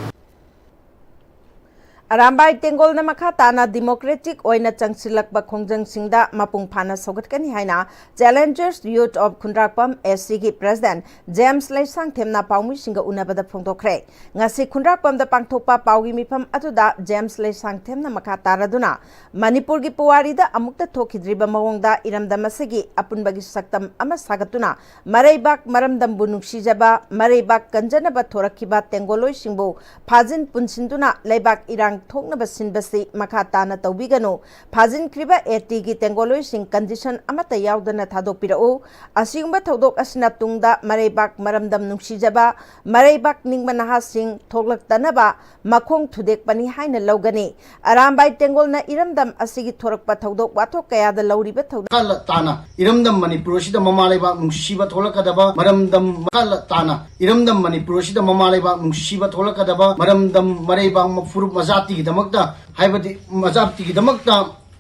ꯑꯔꯥꯝꯕꯥꯏ ꯇꯦꯡꯒꯣꯜꯅ ꯃꯈꯥ ꯇꯥꯅ ꯗꯤꯃꯣꯀ꯭ꯔꯦꯇꯤꯛ ꯑꯣꯏꯅ ꯆꯪꯁꯤꯜꯂꯛꯄ ꯈꯣꯡꯖꯪꯁꯤꯡꯗ ꯃꯄꯨꯡ ꯐꯥꯅ ꯁꯧꯒꯠꯀꯅꯤ ꯍꯥꯏꯅ Challengers Youth of ꯈꯨꯟꯗ꯭ꯔꯥꯛꯄꯝ, ꯑꯦꯁ ꯁꯤꯒꯤ ꯄ꯭ꯔꯦꯁꯤꯗꯦꯟꯠ ꯖꯦꯝꯁ ꯂꯩꯁꯥꯡꯊꯦꯝꯅ ꯄꯥꯎꯃꯤꯁꯤꯡꯒ ꯎꯅꯕꯗ ꯐꯣꯡꯗꯣꯛꯈ꯭ꯔꯦ꯫ ꯉꯁꯤ ꯈꯨꯟꯗ꯭ꯔꯥꯛꯄꯝꯗ ꯄꯥꯡꯊꯣꯛꯄ ꯄꯥꯎꯒꯤ ꯃꯤꯐꯝ ꯑꯗꯨꯗ ꯖꯦꯝꯁ ꯂꯩꯁꯥꯡꯊꯦꯝꯅ ꯃꯈꯥ ꯇꯥꯔꯗꯨꯅ ꯃꯅꯤꯄꯨꯔꯒꯤ ꯄꯨꯋꯥꯔꯤꯗ ꯑꯃꯨꯛꯇ ꯊꯣꯛꯈꯤꯗ꯭ꯔꯤꯕ ꯃꯑꯣꯡꯗ ꯏꯔꯝꯗꯝ ꯑꯁꯤꯒꯤ ꯑꯄꯨꯟꯕꯒꯤ ꯁꯛꯇꯝ ꯑꯃ ꯁꯥꯒꯠꯇꯨꯅ ꯃꯔꯩꯕꯥꯛ ꯃꯔꯝꯗꯝꯕꯨ ꯅꯨꯡꯁꯤꯖꯕ, ꯃꯔꯩꯕꯥꯛ ꯀꯟꯖꯅꯕ ꯊꯣꯔꯛꯈꯤꯕ ꯇꯦꯡꯒꯣꯂꯣꯏꯁꯤꯡꯕꯨ ꯐꯥꯖꯤꯟ ꯄꯨꯟꯁꯤꯟꯗꯨꯅ ꯂꯩꯕꯥꯛ ꯏꯔꯥꯡ ꯊꯣꯛꯅꯕ ꯁꯤꯟꯕꯁꯤ ꯃꯈꯥ ꯇꯥꯅ ꯇꯧꯕꯤꯒꯅꯨ꯫ ꯐꯥꯖꯤꯟꯈ꯭ꯔꯤꯕ ꯑꯦ ꯇꯤꯒꯤ ꯇꯦꯡꯒꯣꯂꯣꯏꯁꯤꯡ ꯀꯟꯗꯤꯁꯟ ꯑꯃꯠꯇ ꯌꯥꯎꯗꯅ ꯊꯥꯗꯣꯛꯄꯤꯔꯛꯎ꯫ ꯑꯁꯤꯒꯨꯝꯕ ꯊꯧꯗꯣꯛ ꯑꯁꯤꯅ ꯇꯨꯡꯗ ꯃꯔꯩꯕꯥꯛ ꯃꯔꯝꯗꯝ ꯅꯨꯡꯁꯤꯖꯕ, ꯃꯔꯩꯕꯥꯛ ꯅꯤꯡꯕ ꯅꯍꯥꯁꯤꯡ ꯊꯣꯛꯂꯛꯇꯅꯕ ꯃꯈꯣꯡ ꯊꯨꯗꯦꯛꯄꯅꯤ ꯍꯥꯏꯅ ꯂꯧꯒꯅꯤ꯫ ꯑꯔꯥꯝꯕꯥꯏ ꯇꯦꯡꯒꯣꯜꯅ ꯏꯔꯝꯗꯝ ꯑꯁꯤꯒꯤ ꯊꯣꯔꯛꯄ ꯊꯧꯗꯣꯛ ꯋꯥꯊꯣꯛ ꯀꯌꯥꯗ ꯂꯧꯔꯤꯕ ꯊꯧꯗꯥꯡ ꯃꯈꯥ ꯇꯥꯅ ꯏꯔꯝꯗꯝ ꯃꯅꯤꯄꯨꯔ ꯑꯁꯤꯗ ꯃꯃꯥ ꯂꯩꯕꯥꯛ ꯅꯨꯡꯁꯤꯕ ꯊꯣꯛꯂꯛꯀꯗꯕ ꯃꯔꯝꯗꯝ, ꯃꯈꯥ ꯇꯥꯅ ꯏꯔꯝꯗꯝ ꯃꯅꯤꯄꯨꯔ ꯑꯁꯤꯗ ꯃꯃꯥ ꯂꯩꯕꯥꯛ ꯅꯨꯡꯁꯤꯕ ꯊꯣꯛꯂꯛꯀꯗꯕ ꯃꯔꯝꯗꯝ, ꯃꯔꯩꯕꯥꯛ ꯐꯨꯔꯨꯞ ꯃꯖꯥꯇꯤꯒꯤꯗꯃꯛꯇ, ꯍꯥꯏꯕꯗꯤ ꯃꯖꯥꯇꯤꯒꯤꯗꯃꯛꯇ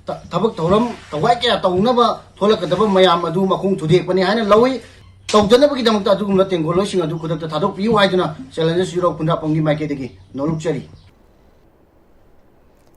ꯊ-, ꯊꯕꯛ ꯊꯧꯔꯝ ꯊꯧꯒꯥꯏ ꯀꯌꯥ ꯇꯧꯅꯕ ꯊꯣꯛꯂꯛꯀꯗꯕ ꯃꯌꯥꯝ ꯑꯗꯨ ꯃꯈꯣꯡ ꯊꯨꯗꯦꯛꯄꯅꯤ ꯍꯥꯏꯅ ꯂꯧꯏ꯫ ꯇꯧꯗꯅꯕꯒꯤꯗꯃꯛꯇ ꯑꯗꯨꯒꯨꯝꯕ ꯇꯦꯡꯒꯣꯂꯣꯏꯁꯤꯡ ꯑꯗꯨ ꯈꯨꯗꯛꯇ ꯊꯥꯗꯣꯛꯄꯤꯌꯨ ꯍꯥꯏꯗꯨꯅ Challengers Youth of ꯈꯨꯟꯗ꯭ꯔꯥꯛꯄꯝꯒꯤ ꯃꯥꯏꯀꯩꯗꯒꯤ ꯅꯣꯂꯨꯛꯆꯔꯤ꯫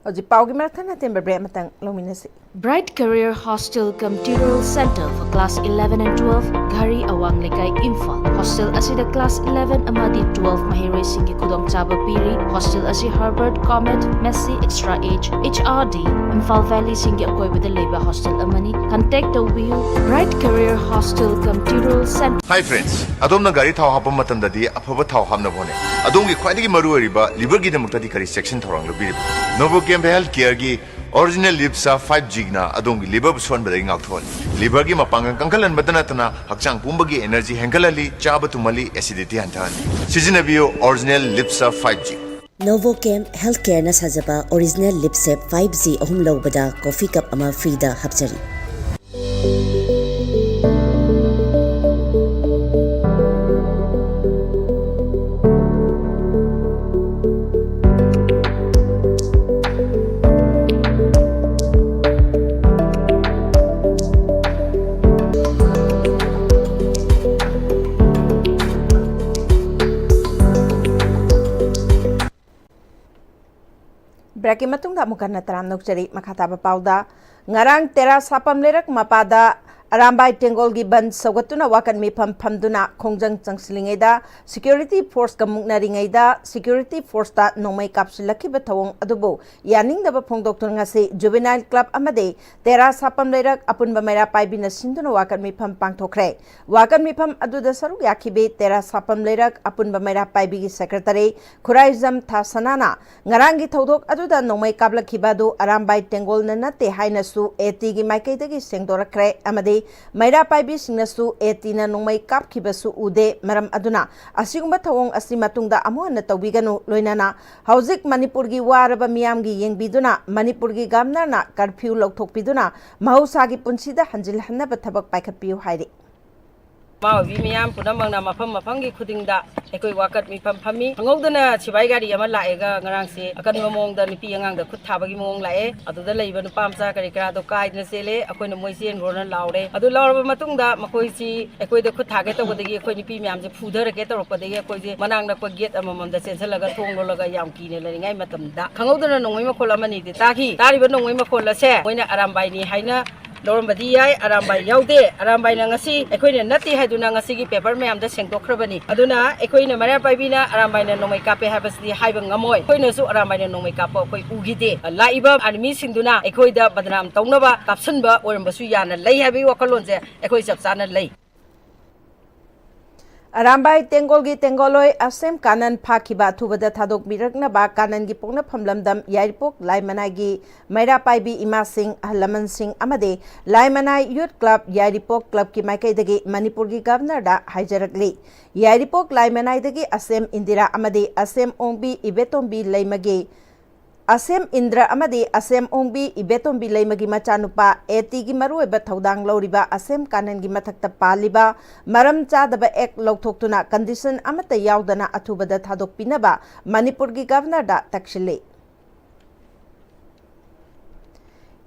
ꯍꯧꯖꯤꯛ ꯄꯥꯎꯒꯤ ꯃꯔꯛ ꯊꯠꯅ ꯇꯦꯟꯕ ꯕ꯭ꯔꯦꯛ ꯑꯃꯇꯪ ꯂꯧꯃꯤꯟꯅꯁꯤ꯫ Bright Career Hostel cum Tutorial Center for Class eleven and twelve, Ghari, Awang Lekai, Imphal. Hostel ꯑꯁꯤꯗ class eleven ꯑꯃꯗꯤ twelve ꯃꯍꯩꯔꯣꯏꯁꯤꯡꯒꯤ ꯈꯨꯗꯣꯡꯆꯥꯕ ꯄꯤꯔꯤ꯫ Hostel ꯑꯁꯤ Harvard, Comet, Massey, Extra Age, H R D, Imphal Valley ꯁꯤꯡꯒꯤ ꯑꯀꯣꯏꯕꯗ ꯂꯩꯕ hostel ꯑꯃꯅꯤ꯫ Contact ꯇꯧꯕꯤꯌꯨ꯫ Bright Career Hostel cum Tutorial Center. Hi friends, ꯑꯗꯣꯝꯅ ꯒꯥꯔꯤ ꯊꯥꯎ ꯍꯥꯞꯄ ꯃꯇꯝꯗꯗꯤ ꯑꯐꯕ ꯊꯥꯎ ꯍꯥꯞꯅꯕ ꯍꯣꯠꯅꯩ꯫ ꯑꯗꯣꯝꯒꯤ ꯈ꯭ꯋꯥꯏꯗꯒꯤ ꯃꯔꯨ ꯑꯣꯏꯔꯤꯕ liverꯒꯤꯗꯃꯛꯇꯗꯤ ꯀꯔꯤ ꯆꯦꯛꯁꯤꯟ ꯊꯧꯔꯥꯡ ꯂꯧꯕꯤꯔꯤꯕ? Novochem Healthcareꯒꯤ Original Lipsa five Gꯅ ꯑꯗꯣꯝꯒꯤ liverꯕꯨ ꯁꯣꯟꯕꯗꯒꯤ ꯉꯥꯛꯊꯣꯛꯍꯜꯂꯤ꯫ Liverꯒꯤ ꯃꯄꯥꯡꯒꯜ ꯀꯟꯈꯠꯍꯟꯕꯇ ꯅꯠꯇꯅ ꯍꯛꯆꯥꯡ ꯄꯨꯝꯕꯒꯤ energy ꯍꯦꯟꯒꯠꯍꯜꯂꯤ, ꯆꯥꯕ ꯇꯨꯝꯍꯜꯂꯤ, acidity ꯍꯟꯊꯍꯜꯂꯤ꯫ ꯁꯤꯖꯤꯟꯅꯕꯤꯌꯨ Original Lipsa five G꯫ Novochem Healthcareꯅ ꯁꯥꯖꯕ Original Lipsa five G ꯑꯍꯨꯝ ꯂꯧꯕꯗ coffee cup ꯑꯃ freeꯗ ꯍꯥꯞꯆꯔꯤ꯫ Breakꯀꯤ ꯃꯇꯨꯡꯗ ꯑꯃꯨꯛ ꯍꯟꯅ ꯇꯔꯥꯝꯅ ꯑꯣꯛꯆꯔꯤ꯫ ꯃꯈꯥ ꯇꯥꯕ ꯄꯥꯎꯗ, ꯉꯔꯥꯡ ꯇꯦꯔꯥ ꯁꯥꯄꯝ ꯂꯩꯔꯛ ꯃꯄꯥꯗ ꯑꯔꯥꯝꯕꯥꯏ ꯇꯦꯡꯒꯣꯜꯒꯤ ꯕꯟ ꯁꯧꯒꯠꯇꯨꯅ ꯋꯥꯀꯠ ꯃꯤꯐꯝ ꯐꯝꯗꯨꯅ ꯈꯣꯡꯖꯪ ꯆꯪꯁꯤꯜꯂꯤꯉꯩꯗ security forceꯀ ꯃꯨꯛꯅꯔꯤꯉꯩꯗ security forceꯇ ꯅꯣꯡꯃꯩ ꯀꯥꯞꯁꯤꯜꯂꯛꯈꯤꯕ ꯊꯧꯑꯣꯡ ꯑꯗꯨꯕꯨ ꯌꯥꯅꯤꯡꯗꯕ ꯐꯣꯡꯗꯣꯛꯇꯨꯅ ꯉꯁꯤ Juvenile Club ꯑꯃꯗꯤ ꯇꯦꯔꯥ ꯁꯥꯄꯝ ꯂꯩꯔꯛ ꯑꯄꯨꯟꯕ ꯃꯩꯔꯥ ꯄꯥꯏꯕꯤꯅ ꯁꯤꯟꯗꯨꯅ ꯋꯥꯀꯠ ꯃꯤꯐꯝ ꯄꯥꯡꯊꯣꯛꯈ꯭ꯔꯦ꯫ ꯋꯥꯀꯠ ꯃꯤꯐꯝ ꯑꯗꯨꯗ ꯁꯔꯨꯛ ꯌꯥꯈꯤꯕꯤ ꯇꯦꯔꯥ ꯁꯥꯄꯝ ꯂꯩꯔꯛ ꯑꯄꯨꯟꯕ ꯃꯩꯔꯥ ꯄꯥꯏꯕꯤꯒꯤ secretary ꯈꯨꯔꯥꯏꯖꯝ ꯊꯥꯁꯅꯥꯅ ꯉꯔꯥꯡꯒꯤ ꯊꯧꯗꯣꯛ ꯑꯗꯨꯗ ꯅꯣꯡꯃꯩ ꯀꯥꯞꯂꯛꯈꯤꯕ ꯑꯗꯨ ꯑꯔꯥꯝꯕꯥꯏ ꯇꯦꯡꯒꯣꯜꯅ ꯅꯠꯇꯦ ꯍꯥꯏꯅꯁꯨ ATꯒꯤ ꯃꯥꯏꯀꯩꯗꯒꯤ ꯁꯦꯡꯗꯣꯔꯛꯈ꯭ꯔꯦ ꯑꯃꯗꯤ ꯃꯩꯔꯥ ꯄꯥꯏꯕꯤꯁꯤꯡꯅꯁꯨ ATꯅ ꯅꯣꯡꯃꯩ ꯀꯥꯞꯈꯤꯕꯁꯨ ꯎꯗꯦ꯫ ꯃꯔꯝ ꯑꯗꯨꯅ ꯑꯁꯤꯒꯨꯝꯕ ꯊꯧꯑꯣꯡ ꯑꯁꯤ ꯃꯇꯨꯡꯗ ꯑꯃꯨꯛ ꯍꯟꯅ ꯇꯧꯕꯤꯒꯅꯨ꯫ ꯂꯣꯏꯅꯅ ꯍꯧꯖꯤꯛ ꯃꯅꯤꯄꯨꯔꯒꯤ ꯋꯥꯔꯕ ꯃꯤꯌꯥꯝꯒꯤ ꯌꯦꯡꯕꯤꯗꯨꯅ ꯃꯅꯤꯄꯨꯔꯒꯤ Governorꯅ curfew ꯂꯧꯊꯣꯛꯄꯤꯗꯨꯅ ꯃꯍꯧꯁꯥꯒꯤ ꯄꯨꯟꯁꯤꯗ ꯍꯟꯖꯤꯜꯍꯟꯅꯕ ꯊꯕꯛ ꯄꯥꯏꯈꯠꯄꯤꯌꯨ ꯍꯥꯏꯔꯤ꯫ ꯃꯃꯥ ꯑꯣꯏꯕꯤ ꯃꯌꯥꯝ ꯄꯨꯝꯅꯃꯛꯅ ꯃꯐꯝ ꯃꯐꯝꯒꯤ ꯈꯨꯗꯤꯡꯗ ꯑꯩꯈꯣꯏ ꯋꯥꯀꯠ ꯃꯤꯐꯝ ꯐꯝꯃꯤ꯫ ꯈꯪꯍꯧꯗꯅ ꯁꯤꯕꯥꯏ ꯒꯥꯔꯤ ꯑꯃ ꯂꯥꯛꯑꯦꯒ ꯉꯔꯥꯡꯁꯦ ꯑꯀꯟꯕ ꯃꯑꯣꯡꯗ ꯅꯨꯄꯤ ꯑꯉꯥꯡꯗ ꯈꯨꯠ ꯊꯥꯕꯒꯤ ꯃꯑꯣꯡ ꯂꯥꯛꯑꯦ꯫ ꯑꯗꯨꯗ ꯂꯩꯕ ꯅꯨꯄꯥ ꯃꯆꯥ ꯀꯔꯤ ꯀꯔꯥꯗꯣ ꯀꯥꯏꯗꯅ ꯆꯦꯜꯂꯦ꯫ ꯑꯩꯈꯣꯏꯅ ꯃꯣꯏ ꯆꯦꯟꯈ꯭ꯔꯣꯅ ꯂꯥꯎꯔꯦ꯫ ꯑꯗꯨ ꯂꯥꯎꯔꯕ ꯃꯇꯨꯡꯗ ꯃꯈꯣꯏꯁꯤ ꯑꯩꯈꯣꯏꯗ ꯈꯨꯠ ꯊꯥꯒꯦ ꯇꯧꯕꯗꯒꯤ ꯑꯩꯈꯣꯏ ꯅꯨꯄꯤ ꯃꯌꯥꯝꯁꯦ ꯐꯨꯊꯔꯒꯦ ꯇꯧꯔꯛꯄꯗꯒꯤ ꯑꯩꯈꯣꯏꯁꯦ ꯃꯅꯥꯛ ꯅꯛꯄ ꯒꯦꯠ ꯑꯃꯃꯝꯗ ꯆꯦꯟꯁꯤꯜꯂꯒ ꯊꯣꯡ ꯂꯣꯜꯂꯒ ꯌꯥꯝ ꯀꯤꯅ ꯂꯩꯔꯤꯉꯩ ꯃꯇꯝꯗ ꯈꯪꯍꯧꯗꯅ ꯅꯣꯡꯃꯩ ꯃꯈꯣꯜ ꯑꯃꯅꯤꯗꯤ ꯇꯥꯈꯤ꯫ ꯇꯥꯔꯤꯕ ꯅꯣꯡꯃꯩ ꯃꯈꯣꯜ ꯑꯁꯦ ꯃꯣꯏꯅ ꯑꯔꯥꯝꯕꯥꯏꯅꯤ ꯍꯥꯏꯅ ꯂꯧꯔꯝꯕꯗꯤ ꯌꯥꯏ꯫ ꯑꯔꯥꯝꯕꯥꯏ ꯌꯥꯎꯗꯦ꯫ ꯑꯔꯥꯝꯕꯥꯏꯅ ꯉꯁꯤ ꯑꯩꯈꯣꯏꯅ ꯅꯠꯇꯦ ꯍꯥꯏꯗꯨꯅ ꯉꯁꯤꯒꯤ ꯄꯦꯄꯔ ꯃꯌꯥꯝꯗ ꯁꯦꯡꯗꯣꯛꯈ꯭ꯔꯕꯅꯤ꯫ ꯑꯗꯨꯅ ꯑꯩꯈꯣꯏꯅ ꯃꯩꯔꯥ ꯄꯥꯏꯕꯤꯅ ꯑꯔꯥꯝꯕꯥꯏꯅ ꯅꯣꯡꯃꯩ ꯀꯥꯞꯄꯦ ꯍꯥꯏꯕꯁꯤꯗꯤ ꯍꯥꯏꯕ ꯉꯝꯃꯣꯏ꯫ ꯑꯩꯈꯣꯏꯅꯁꯨ ꯑꯔꯥꯝꯕꯥꯏꯅ ꯅꯣꯡꯃꯩ ꯀꯥꯞꯄ ꯑꯩꯈꯣꯏ ꯎꯈꯤꯗꯦ꯫ ꯂꯥꯛꯏꯕ ꯑꯥꯔꯃꯤꯁꯤꯡꯗꯨꯅ ꯑꯩꯈꯣꯏꯗ ꯕꯗꯅꯥꯝ ꯇꯧꯅꯕ ꯀꯥꯞꯁꯤꯟꯕ ꯑꯣꯏꯔꯝꯕꯁꯨ ꯌꯥꯅ ꯂꯩ ꯍꯥꯏꯕꯒꯤ ꯋꯥꯈꯜꯂꯣꯟꯁꯦ ꯑꯩꯈꯣꯏ ꯆꯞ ꯆꯥꯅ ꯂꯩ꯫ ꯑꯔꯥꯝꯕꯥꯏ ꯇꯦꯡꯒꯣꯜꯒꯤ ꯇꯦꯡꯒꯣꯜꯂꯣꯏ ꯑꯁꯦꯝ ꯀꯥꯅꯟ ꯐꯥꯈꯤꯕ ꯑꯊꯨꯕꯗ ꯊꯥꯗꯣꯛꯄꯤꯔꯛꯅꯕ ꯀꯥꯅꯟꯒꯤ ꯄꯣꯛꯅꯐꯝ ꯂꯝꯗꯝ ꯌꯥꯏꯔꯤꯄꯣꯛ ꯂꯥꯏꯃꯅꯥꯏꯒꯤ ꯃꯩꯔꯥ ꯄꯥꯏꯕꯤ ꯏꯃꯥꯁꯤꯡ, ꯑꯍꯜ ꯂꯃꯟꯁꯤꯡ ꯑꯃꯗꯤ ꯂꯥꯏꯃꯅꯥꯏ ꯌꯨꯠ ꯀ꯭ꯂꯕ ꯌꯥꯏꯔꯤꯄꯣꯛ ꯀ꯭ꯂꯕꯀꯤ ꯃꯥꯏꯀꯩꯗꯒꯤ ꯃꯅꯤꯄꯨꯔꯒꯤ ꯒꯚꯔꯅꯔꯗ ꯍꯥꯏꯖꯔꯛꯂꯤ꯫ ꯌꯥꯏꯔꯤꯄꯣꯛ ꯂꯥꯏꯃꯅꯥꯏꯗꯒꯤ ꯑꯁꯦꯝ ꯏꯟꯗꯤꯔꯥ ꯑꯃꯗꯤ ꯑꯁꯦꯝ ꯑꯣꯡꯕꯤ ꯏꯕꯦꯇꯣꯝꯕꯤ ꯂꯩꯃꯒꯤ ꯑꯁꯦꯝ ꯏꯟꯗ꯭ꯔ ꯑꯃꯗꯤ ꯑꯁꯦꯝ ꯑꯣꯡꯕꯤ ꯏꯕꯦꯇꯣꯝꯕꯤ ꯂꯩꯃꯒꯤ ꯃꯆꯥꯅꯨꯄꯥ ꯑꯦ ꯇꯤꯒꯤ ꯃꯔꯨꯑꯣꯏꯕ ꯊꯧꯗꯥꯡ ꯂꯧꯔꯤꯕ ꯑꯁꯦꯝ ꯀꯥꯅꯟꯒꯤ ꯃꯊꯛꯇ ꯄꯥꯜꯂꯤꯕ ꯃꯔꯝ ꯆꯥꯗꯕ ꯑꯦꯛ ꯂꯧꯊꯣꯛꯇꯨꯅ ꯀꯟꯗꯤꯁꯟ ꯑꯃꯠꯇ ꯌꯥꯎꯗꯅ ꯑꯊꯨꯕꯗ ꯊꯥꯗꯣꯛꯄꯤꯅꯕ ꯃꯅꯤꯄꯨꯔꯒꯤ ꯒꯚꯔꯅꯔꯗ ꯇꯛꯁꯤꯜꯂꯤ꯫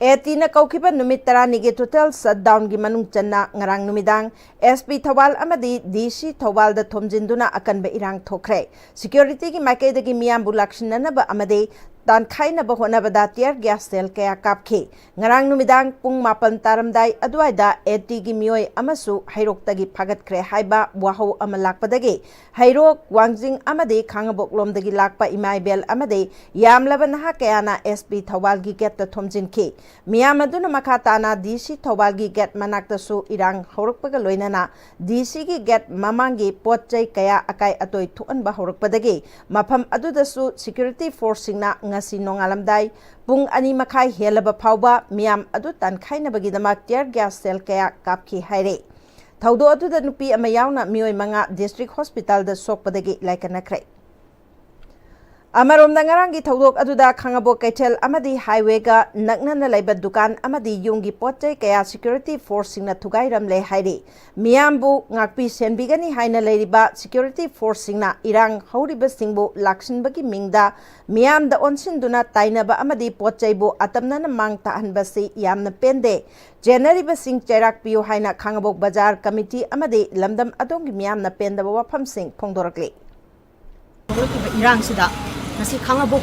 ꯑꯦ ꯇꯤꯅ ꯀꯧꯈꯤꯕ ꯅꯨꯃꯤꯠ ꯇꯔꯥꯅꯤꯒꯤ ꯇꯣꯇꯦꯜ ꯁꯠꯗꯥꯎꯟꯒꯤ ꯃꯅꯨꯡ ꯆꯟꯅ ꯉꯔꯥꯡ ꯅꯨꯃꯤꯗꯥꯡ ꯑꯦꯁ ꯄꯤ ꯊꯧꯕꯥꯜ ꯑꯃꯗꯤ ꯗꯤ ꯁꯤ ꯊꯧꯕꯥꯜꯗ ꯊꯣꯝꯖꯤꯟꯗꯨꯅ ꯑꯀꯟꯕ ꯏꯔꯥꯡ ꯊꯣꯛꯈ꯭ꯔꯦ꯫ ꯁꯦꯀ꯭ꯌꯨꯔꯤꯇꯤꯒꯤ ꯃꯥꯏꯀꯩꯗꯒꯤ ꯃꯤꯌꯥꯝꯕꯨ ꯂꯥꯛꯁꯤꯟꯅꯅꯕ ꯑꯃꯗꯤ ꯇꯥꯟꯈꯥꯏꯅꯕ ꯍꯣꯠꯅꯕꯗ ꯇꯤꯌꯔ ꯒ꯭ꯌꯥꯁ ꯁꯦꯜ ꯀꯌꯥ ꯀꯥꯞꯈꯤ꯫ ꯉꯔꯥꯡ ꯅꯨꯃꯤꯗꯥꯡ ꯄꯨꯡ ꯃꯥꯄꯟ ꯇꯥꯔꯝꯗꯥꯏ ꯑꯗꯨꯋꯥꯏꯗ ꯑꯦ ꯇꯤꯒꯤ ꯃꯤꯑꯣꯏ ꯑꯃꯁꯨ ꯍꯩꯔꯣꯛꯇꯒꯤ ꯐꯥꯒꯠꯈ꯭ꯔꯦ ꯍꯥꯏꯕ ꯋꯥꯍꯧ ꯑꯃ ꯂꯥꯛꯄꯗꯒꯤ ꯍꯩꯔꯣꯛ, ꯋꯥꯡꯖꯤꯡ ꯑꯃꯗꯤ ꯈꯥꯉꯕꯣꯛꯂꯣꯝꯗꯒꯤ ꯂꯥꯛꯄ ꯏꯃꯥ ꯏꯕꯦꯜ ꯑꯃꯗꯤ ꯌꯥꯝꯂꯕ ꯅꯍꯥ ꯀꯌꯥꯅ ꯑꯦꯁ ꯄꯤ ꯊꯧꯕꯥꯜꯒꯤ ꯒꯦꯠꯇ ꯊꯣꯝꯖꯤꯟꯈꯤ꯫ ꯃꯤꯌꯥꯝ ꯑꯗꯨꯅ ꯃꯈꯥ ꯇꯥꯅ ꯗꯤ ꯁꯤ ꯊꯧꯕꯥꯜꯒꯤ ꯒꯦꯠ ꯃꯅꯥꯛꯇꯁꯨ ꯏꯔꯥꯡ ꯍꯧꯔꯛꯄꯒ ꯂꯣꯏꯅꯅ ꯗꯤ ꯁꯤꯒꯤ ꯒꯦꯠ ꯃꯃꯥꯡꯒꯤ ꯄꯣꯠ ꯆꯩ ꯀꯌꯥ ꯑꯀꯥꯏ ꯑꯇꯣꯏ ꯊꯣꯛꯍꯟꯕ ꯍꯧꯔꯛꯄꯗꯒꯤ ꯃꯐꯝ ꯑꯗꯨꯗꯁꯨ ꯁꯦꯀ꯭ꯌꯨꯔꯤꯇꯤ ꯐꯣꯔꯁꯁꯤꯡꯅ ꯉꯁꯤ ꯅꯣꯡꯉꯥꯜꯂꯝꯗꯥꯏ ꯄꯨꯡ ꯑꯅꯤ ꯃꯈꯥꯏ ꯍꯦꯜꯂꯕ ꯐꯥꯎꯕ ꯃꯤꯌꯥꯝ ꯑꯗꯨ ꯇꯥꯟꯈꯥꯏꯅꯕꯒꯤꯗꯃꯛ ꯇꯤꯌꯔ ꯒ꯭ꯌꯥꯁ ꯁꯦꯜ ꯀꯌꯥ ꯀꯥꯞꯈꯤ ꯍꯥꯏꯔꯦ꯫ ꯊꯧꯗꯣꯛ ꯑꯗꯨꯗ ꯅꯨꯄꯤ ꯑꯃ ꯌꯥꯎꯅ ꯃꯤꯑꯣꯏ ꯃꯉꯥ ꯗꯤꯁꯇ꯭ꯔꯤꯛ ꯍꯣꯁꯄꯤꯇꯥꯜꯗ ꯁꯣꯛꯄꯗꯒꯤ ꯂꯥꯏꯀꯠꯅꯈ꯭ꯔꯦ꯫ ꯑꯃꯔꯣꯝꯗ, ꯉꯔꯥꯡꯒꯤ ꯊꯧꯗꯣꯛ ꯑꯗꯨꯗ ꯈꯥꯉꯕꯣꯛ ꯀꯩꯊꯦꯜ ꯑꯃꯗꯤ ꯍꯥꯏꯋꯦꯒ ꯅꯛꯅꯅ ꯂꯩꯕ ꯗꯨꯀꯥꯟ ꯑꯃꯗꯤ ꯌꯨꯝꯒꯤ ꯄꯣꯠ ꯆꯩ ꯀꯌꯥ ꯁꯦꯀ꯭ꯌꯨꯔꯤꯇꯤ ꯐꯣꯔꯁꯁꯤꯡꯅ ꯊꯨꯒꯥꯏꯔꯝꯂꯦ ꯍꯥꯏꯔꯤ꯫ ꯃꯤꯌꯥꯝꯕꯨ ꯉꯥꯛꯄꯤ ꯁꯦꯟꯕꯤꯒꯅꯤ ꯍꯥꯏꯅ ꯂꯩꯔꯤꯕ ꯁꯦꯀ꯭ꯌꯨꯔꯤꯇꯤ ꯐꯣꯔꯁꯁꯤꯡꯅ ꯏꯔꯥꯡ ꯍꯧꯔꯤꯕꯁꯤꯡꯕꯨ ꯂꯥꯛꯁꯤꯟꯕꯒꯤ ꯃꯤꯡꯗ ꯃꯤꯌꯥꯝꯗ ꯑꯣꯟꯁꯤꯟꯗꯨꯅ ꯇꯥꯏꯅꯕ ꯑꯃꯗꯤ ꯄꯣꯠ ꯆꯩꯕꯨ ꯑꯇꯝꯅꯅ ꯃꯥꯡ ꯇꯥꯍꯟꯕꯁꯤ ꯌꯥꯝꯅ ꯄꯦꯟꯗꯦ꯫ ꯆꯦꯟꯅꯔꯤꯕꯁꯤꯡ ꯆꯩꯔꯥꯛ ꯄꯤꯌꯨ ꯍꯥꯏꯅ ꯈꯥꯉꯕꯣꯛ ꯕꯖꯥꯔ ꯀꯃꯤꯇꯤ ꯑꯃꯗꯤ ꯂꯝꯗꯝ ꯑꯗꯣꯝꯒꯤ ꯃꯤꯌꯥꯝꯅ ꯄꯦꯟꯗꯕ ꯋꯥꯐꯝꯁꯤꯡ ꯐꯣꯡꯗꯣꯔꯛꯂꯤ꯫ ꯍꯧꯔꯛꯂꯤꯕ ꯏꯔꯥꯡꯁꯤꯗ ꯉꯁꯤ ꯈꯥꯉꯕꯣꯛ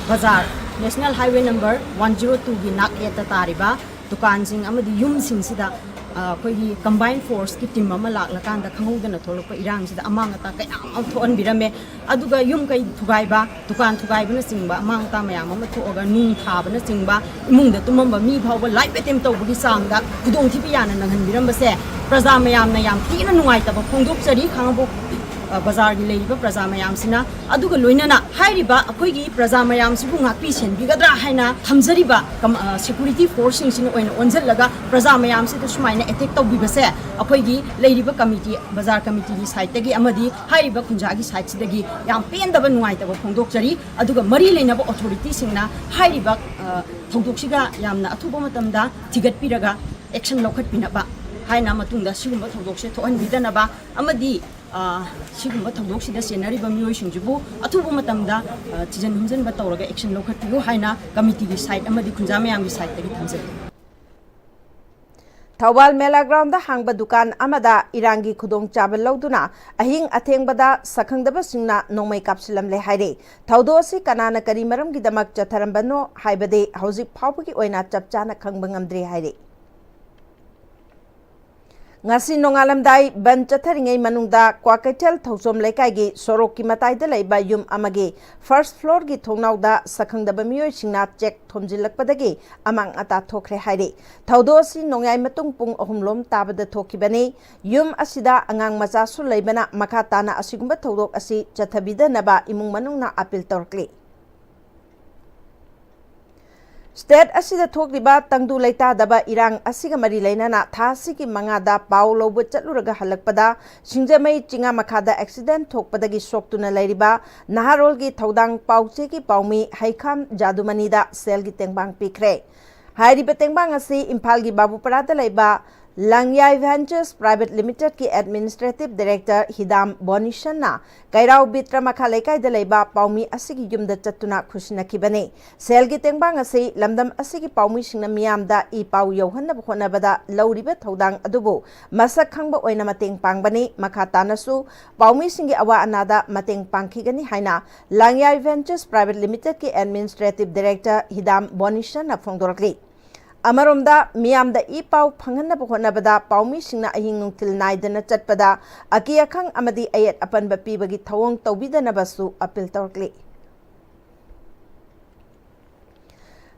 ꯕꯖꯥꯔ, national highway number one zero ꯇꯨꯒꯤ ꯅꯥꯛ ꯌꯦꯠꯇ ꯇꯥꯔꯤꯕ ꯗꯨꯀꯥꯟꯁꯤꯡ ꯑꯃꯗꯤ ꯌꯨꯝꯁꯤꯡꯁꯤꯗ, ꯑ, ꯑꯩꯈꯣꯏꯒꯤ ꯀꯝꯕꯥꯏꯟ ꯐꯣꯔꯁꯀꯤ ꯇꯤꯝ ꯑꯃ ꯂꯥꯛꯂꯀꯥꯟꯗ ꯈꯪꯍꯧꯗꯅ ꯊꯣꯛꯂꯛꯄ ꯏꯔꯥꯡꯁꯤꯗ ꯑꯃꯥꯡ ꯑꯇꯥ ꯀꯌꯥ ꯑꯃ ꯊꯣꯛꯍꯟꯕꯤꯔꯝꯃꯦ꯫ ꯑꯗꯨꯒ ꯌꯨꯝ ꯀꯩ ꯊꯨꯒꯥꯏꯕ, ꯗꯨꯀꯥꯟ ꯊꯨꯒꯥꯏꯕꯅꯆꯤꯡꯕ, ꯑꯃꯥꯡ ꯑꯇꯥ ꯃꯌꯥꯝ ꯑꯃ ꯊꯣꯛꯑꯒ ꯅꯨꯡ ꯊꯥꯕꯅꯆꯤꯡꯕ, ꯏꯃꯨꯡꯗ ꯇꯨꯝꯃꯝꯕ ꯃꯤ ꯐꯥꯎꯕ ꯂꯥꯏꯐ ꯑꯦꯇꯦꯝ ꯇꯧꯕꯒꯤ ꯆꯥꯡꯗ ꯈꯨꯗꯣꯡꯊꯤꯕ ꯌꯥꯝꯅ ꯅꯪꯍꯟꯕꯤꯔꯝꯕꯁꯦ ꯄ꯭ꯔꯖꯥ ꯃꯌꯥꯝꯅ ꯌꯥꯝ ꯊꯤꯅ ꯅꯨꯡꯉꯥꯏꯇꯕ ꯐꯣꯡꯗꯣꯛꯆꯔꯤ꯫ ꯈꯥꯉꯕꯣꯛ, ꯑ, ꯕꯖꯥꯔꯒꯤ ꯂꯩꯔꯤꯕ ꯄ꯭ꯔꯖꯥ ꯃꯌꯥꯝꯁꯤꯅ, ꯑꯗꯨꯒ ꯂꯣꯏꯅꯅ ꯍꯥꯏꯔꯤꯕ ꯑꯩꯈꯣꯏꯒꯤ ꯄ꯭ꯔꯖꯥ ꯃꯌꯥꯝꯁꯤꯕꯨ ꯉꯥꯛꯄꯤ ꯁꯦꯟꯕꯤꯒꯗ꯭ꯔꯥ ꯍꯥꯏꯅ ꯊꯝꯖꯔꯤꯕ ꯀꯝ-, ꯑ, ꯁꯦꯀ꯭ꯌꯨꯔꯤꯇꯤ ꯐꯣꯔꯁꯁꯤꯡꯁꯤꯅ ꯑꯣꯏꯅ ꯑꯣꯟꯁꯤꯜꯂꯒ ꯄ꯭ꯔꯖꯥ ꯃꯌꯥꯝꯁꯤꯗ ꯁꯨꯃꯥꯏꯅ ꯑꯦꯇꯦꯛ ꯇꯧꯕꯤꯕꯁꯦ ꯑꯩꯈꯣꯏꯒꯤ ꯂꯩꯔꯤꯕ ꯀꯃꯤꯇꯤ, ꯕꯖꯥꯔ ꯀꯃꯤꯇꯤꯒꯤ ꯁꯥꯏꯠꯇꯒꯤ ꯑꯃꯗꯤ ꯍꯥꯏꯔꯤꯕ ꯈꯨꯟꯖꯥꯒꯤ ꯁꯥꯏꯠꯁꯤꯗꯒꯤ ꯌꯥꯝ ꯄꯦꯟꯗꯕ, ꯅꯨꯡꯉꯥꯏꯇꯕ ꯐꯣꯡꯗꯣꯛꯆꯔꯤ꯫ ꯑꯗꯨꯒ ꯃꯔꯤ ꯂꯩꯅꯕ ꯑꯣꯊꯣꯔꯤꯇꯤꯁꯤꯡꯅ ꯍꯥꯏꯔꯤꯕ, ꯑ, ꯊꯧꯗꯣꯛꯁꯤꯒ ꯌꯥꯝꯅ ꯑꯊꯨꯕ ꯃꯇꯝꯗ ꯊꯤꯒꯠꯄꯤꯔꯒ ꯑꯦꯛꯁꯟ ꯂꯧꯈꯠꯄꯤꯅꯕ ꯍꯥꯏꯅ ꯃꯇꯨꯡꯗ ꯁꯤꯒꯨꯝꯕ ꯊꯧꯗꯣꯛꯁꯦ ꯊꯣꯛꯍꯟꯕꯤꯗꯅꯕ ꯑꯃꯗꯤ, ꯑ, ꯁꯤꯒꯨꯝꯕ ꯊꯧꯗꯣꯛꯁꯤꯗ ꯆꯦꯟꯅꯔꯤꯕ ꯃꯤꯑꯣꯏꯁꯤꯡꯁꯤꯕꯨ ꯑꯊꯨꯕ ꯃꯇꯝꯗ, ꯑ, ꯊꯤꯖꯤꯟ ꯍꯨꯝꯖꯤꯟꯕ ꯇꯧꯔꯒ ꯑꯦꯛꯁꯟ ꯂꯧꯈꯠꯄꯤꯌꯨ ꯍꯥꯏꯅ ꯀꯃꯤꯇꯤꯒꯤ ꯁꯥꯏꯠ ꯑꯃꯗꯤ ꯈꯨꯟꯖꯥ ꯃꯌꯥꯝꯒꯤ ꯁꯥꯏꯠꯇꯒꯤ ꯊꯝꯖꯔꯤ꯫ ꯊꯧꯕꯥꯜ ꯃꯦꯂꯥ ꯒ꯭ꯔꯥꯎꯟꯗ ꯍꯥꯡꯕ ꯗꯨꯀꯥꯟ ꯑꯃꯗ ꯏꯔꯥꯡꯒꯤ ꯈꯨꯗꯣꯡꯆꯥꯕ ꯂꯧꯗꯨꯅ ꯑꯍꯤꯡ ꯑꯊꯦꯡꯕꯗ ꯁꯛꯈꯪꯗꯕꯁꯤꯡꯅ ꯅꯣꯡꯃꯩ ꯀꯥꯞꯁꯤꯜꯂꯝꯂꯦ ꯍꯥꯏꯔꯤ꯫ ꯊꯧꯗꯣꯛ ꯑꯁꯤ ꯀꯅꯥꯅ ꯀꯔꯤ ꯃꯔꯝꯒꯤꯗꯃꯛ ꯆꯠꯊꯔꯝꯕꯅꯣ ꯍꯥꯏꯕꯗꯤ ꯍꯧꯖꯤꯛ ꯐꯥꯎꯕꯒꯤ ꯑꯣꯏꯅ ꯆꯞ ꯆꯥꯅ ꯈꯪꯕ ꯉꯝꯗ꯭ꯔꯤ ꯍꯥꯏꯔꯤ꯫ ꯉꯁꯤ ꯅꯣꯡꯉꯥꯜꯂꯝꯗꯥꯏ ꯕꯟ ꯆꯠꯊꯔꯤꯉꯩ ꯃꯅꯨꯡꯗ ꯀ꯭ꯋꯥꯀꯩꯊꯦꯜ ꯊꯧꯆꯣꯝ ꯂꯩꯀꯥꯏꯒꯤ ꯁꯣꯔꯣꯛꯀꯤ ꯃꯇꯥꯏꯗ ꯂꯩꯕ ꯌꯨꯝ ꯑꯃꯒꯤ ꯐꯥꯔꯁ ꯐ꯭ꯂꯣꯔꯒꯤ ꯊꯣꯡꯅꯥꯎꯗ ꯁꯛꯈꯪꯗꯕ ꯃꯤꯑꯣꯏꯁꯤꯡꯅ ꯆꯦꯛ ꯊꯣꯝꯖꯤꯜꯂꯛꯄꯗꯒꯤ ꯑꯃꯥꯡ ꯑꯇꯥ ꯊꯣꯛꯈ꯭ꯔꯦ ꯍꯥꯏꯔꯤ꯫ ꯊꯧꯗꯣꯛ ꯑꯁꯤ ꯅꯣꯡꯌꯥꯏ ꯃꯇꯨꯡ ꯄꯨꯡ ꯑꯍꯨꯝ ꯂꯣꯝ ꯇꯥꯕꯗ ꯊꯣꯛꯈꯤꯕꯅꯤ꯫ ꯌꯨꯝ ꯑꯁꯤꯗ ꯑꯉꯥꯡ ꯃꯆꯥꯁꯨ ꯂꯩꯕꯅ ꯃꯈꯥ ꯇꯥꯅ ꯑꯁꯤꯒꯨꯝꯕ ꯊꯧꯗꯣꯛ ꯑꯁꯤ ꯆꯠꯊꯕꯤꯗꯅꯕ ꯏꯃꯨꯡ ꯃꯅꯨꯡꯅ ꯑꯥꯄꯤꯜ ꯇꯧꯔꯛꯂꯤ꯫ State ꯑꯁꯤꯗ ꯊꯣꯛꯂꯤꯕ ꯇꯪꯗꯨ ꯂꯩꯇꯥꯗꯕ ꯏꯔꯥꯡ ꯑꯁꯤꯒ ꯃꯔꯤ ꯂꯩꯅꯅ ꯊꯥ ꯑꯁꯤꯒꯤ ꯃꯉꯥꯗ ꯄꯥꯎ ꯂꯧꯕ ꯆꯠꯂꯨꯔꯒ ꯍꯜꯂꯛꯄꯗ ꯁꯤꯡꯖꯃꯩ ꯆꯤꯉꯥ ꯃꯈꯥꯗ accident ꯊꯣꯛꯄꯗꯒꯤ ꯁꯣꯛꯇꯨꯅ ꯂꯩꯔꯤꯕ ꯅꯍꯥꯔꯣꯜꯒꯤ ꯊꯧꯗꯥꯡ ꯄꯥꯎꯆꯦꯒꯤ ꯄꯥꯎꯃꯤ ꯍꯩꯈꯥꯝ ꯖꯥꯗꯨꯃꯅꯤꯗ ꯁꯦꯜꯒꯤ ꯇꯦꯡꯕꯥꯡ ꯄꯤꯈ꯭ꯔꯦ꯫ ꯍꯥꯏꯔꯤꯕ ꯇꯦꯡꯕꯥꯡ ꯑꯁꯤ ꯏꯝꯐꯥꯜꯒꯤ ꯕꯥꯕꯨꯄꯔꯥꯗ ꯂꯩꯕ ꯂꯥꯡꯌꯥꯏ Ventures Private Limitedꯀꯤ Administrative Director ꯍꯤꯗꯥꯝ ꯕꯣꯅꯤꯁꯟꯅ ꯀꯩꯔꯥꯎ ꯕꯤꯇ꯭ꯔ ꯃꯈꯥ ꯂꯩꯀꯥꯏꯗ ꯂꯩꯕ ꯄꯥꯎꯃꯤ ꯑꯁꯤꯒꯤ ꯌꯨꯝꯗ ꯆꯠꯇꯨꯅ ꯈꯨꯠꯁꯤꯟꯅꯈꯤꯕꯅꯤ꯫ ꯁꯦꯜꯒꯤ ꯇꯦꯡꯕꯥꯡ ꯑꯁꯤ ꯂꯝꯗꯝ ꯑꯁꯤꯒꯤ ꯄꯥꯎꯃꯤꯁꯤꯡꯅ ꯃꯤꯌꯥꯝꯗ ꯏ ꯄꯥꯎ ꯌꯧꯍꯟꯅꯕ ꯍꯣꯠꯅꯕꯗ ꯂꯧꯔꯤꯕ ꯊꯧꯗꯥꯡ ꯑꯗꯨꯕꯨ ꯃꯁꯛ ꯈꯪꯕ ꯑꯣꯏꯅ ꯃꯇꯦꯡ ꯄꯥꯡꯕꯅꯤ꯫ ꯃꯈꯥ ꯇꯥꯅꯁꯨ ꯄꯥꯎꯃꯤꯁꯤꯡꯒꯤ ꯑꯋꯥ ꯑꯅꯥꯗ ꯃꯇꯦꯡ ꯄꯥꯡꯈꯤꯒꯅꯤ ꯍꯥꯏꯅ ꯂꯥꯡꯌꯥꯏ Ventures Private Limitedꯀꯤ Administrative Director ꯍꯤꯗꯥꯝ ꯕꯣꯅꯤꯁꯟꯅ ꯐꯣꯡꯗꯣꯔꯛꯂꯤ꯫ ꯑꯃꯔꯣꯝꯗ, ꯃꯤꯌꯥꯝꯗ ꯏ ꯄꯥꯎ ꯐꯪꯍꯟꯅꯕ ꯍꯣꯠꯅꯕꯗ ꯄꯥꯎꯃꯤꯁꯤꯡꯅ ꯑꯍꯤꯡ ꯅꯨꯡꯊꯤꯜ ꯅꯥꯏꯗꯅ ꯆꯠꯄꯗ ꯑꯀꯤ ꯑꯈꯪ ꯑꯃꯗꯤ ꯑꯌꯦꯠ ꯑꯄꯟꯕ ꯄꯤꯕꯒꯤ ꯊꯧꯑꯣꯡ ꯇꯧꯕꯤꯗꯅꯕꯁꯨ appeal ꯇꯧꯔꯛꯂꯤ꯫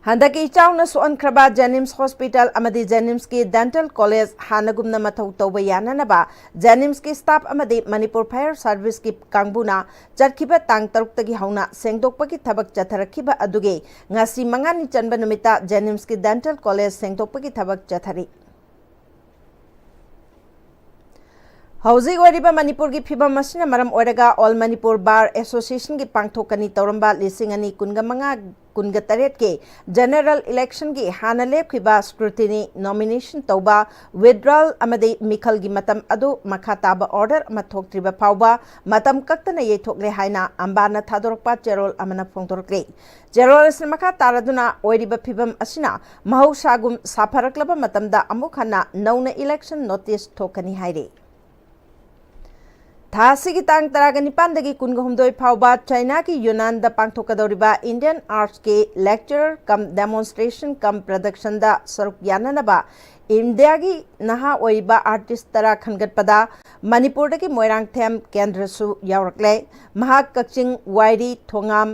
ꯍꯟꯗꯛꯀꯤ ꯏꯆꯥꯎꯅ ꯁꯣꯛꯍꯟꯈ꯭ꯔꯕ JNIMS Hospital ꯑꯃꯗꯤ JNIMSꯀꯤ Dental College ꯍꯥꯟꯅꯒꯨꯝꯅ ꯃꯊꯧ ꯇꯧꯕ ꯌꯥꯅꯅꯕ JNIMSꯀꯤ staff ꯑꯃꯗꯤ Manipur Fire Serviceꯀꯤ ꯀꯥꯡꯕꯨꯅ ꯆꯠꯈꯤꯕ ꯇꯥꯡ ꯇꯔꯨꯛꯇꯒꯤ ꯍꯧꯅ ꯁꯦꯡꯗꯣꯛꯄꯒꯤ ꯊꯕꯛ ꯆꯠꯊꯔꯛꯈꯤꯕ ꯑꯗꯨꯒꯤ ꯉꯁꯤ ꯃꯉꯥꯅꯤ ꯆꯟꯕ ꯅꯨꯃꯤꯠꯇ JNIMSꯀꯤ Dental College ꯁꯦꯡꯗꯣꯛꯄꯒꯤ ꯊꯕꯛ ꯆꯠꯊꯔꯤ꯫ ꯍꯧꯖꯤꯛ ꯑꯣꯏꯔꯤꯕ ꯃꯅꯤꯄꯨꯔꯒꯤ ꯐꯤꯕꯝ ꯑꯁꯤꯅ ꯃꯔꯝ ꯑꯣꯏꯔꯒ All Manipur Bar Associationꯒꯤ ꯄꯥꯡꯊꯣꯛꯀꯅꯤ ꯇꯧꯔꯝꯕ ꯂꯤꯁꯤꯡ ꯑꯅꯤ ꯀꯨꯟꯒ ꯃꯉꯥ ꯀꯨꯟꯒ ꯇꯔꯦꯠꯀꯤ General Electionꯒꯤ ꯍꯥꯟꯅ ꯂꯦꯞꯈꯤꯕ scrutiny, nomination ꯇꯧꯕ, withdrawal ꯑꯃꯗꯤ ꯃꯤꯈꯜꯒꯤ ꯃꯇꯝ ꯑꯗꯨ ꯃꯈꯥ ꯇꯥꯕ order ꯑꯃ ꯊꯣꯛꯇ꯭ꯔꯤꯕ ꯐꯥꯎꯕ ꯃꯇꯝ ꯀꯛꯇꯅ ꯌꯩꯊꯣꯛꯂꯦ ꯍꯥꯏꯅ ꯑꯝꯕꯥꯅ ꯊꯥꯗꯣꯔꯛꯄ ꯆꯦꯔꯣꯜ ꯑꯃꯅ ꯐꯣꯡꯗꯣꯔꯛꯂꯤ꯫ ꯆꯦꯔꯣꯜ ꯑꯁꯤꯅ ꯃꯈꯥ ꯇꯥꯔꯗꯨꯅ ꯑꯣꯏꯔꯤꯕ ꯐꯤꯕꯝ ꯑꯁꯤꯅ ꯃꯍꯧꯁꯥꯒꯨꯝ ꯁꯥꯐꯔꯛꯂꯕ ꯃꯇꯝꯗ ꯑꯃꯨꯛ ꯍꯟꯅ ꯅꯧꯅ election notice ꯊꯣꯛꯀꯅꯤ ꯍꯥꯏꯔꯤ꯫ ꯊꯥ ꯑꯁꯤꯒꯤ ꯇꯥꯡ ꯇꯔꯥꯒ ꯅꯤꯄꯥꯟꯗꯒꯤ ꯀꯨꯟꯒ ꯍꯨꯝꯗꯣꯏ ꯐꯥꯎꯕ ꯆꯥꯏꯅꯥꯒꯤ ꯌꯨꯅꯥꯟꯗ ꯄꯥꯡꯊꯣꯛꯀꯗꯧꯔꯤꯕ Indian Artsꯀꯤ Lecture cum Demonstration cum Productionꯗ ꯁꯔꯨꯛ ꯌꯥꯅꯅꯕ ꯏꯟꯗꯤꯌꯥꯒꯤ ꯅꯍꯥ ꯑꯣꯏꯔꯤꯕ artist ꯇꯔꯥ ꯈꯟꯒꯠꯄꯗ ꯃꯅꯤꯄꯨꯔꯗꯒꯤ ꯃꯣꯏꯔꯥꯡꯊꯦꯝ ꯀꯦꯟꯗ꯭ꯔꯁꯨ ꯌꯥꯎꯔꯛꯂꯦ꯫ ꯃꯍꯥꯛ ꯀꯛꯆꯤꯡ ꯋꯥꯏꯔꯤ ꯊꯣꯉꯥꯝ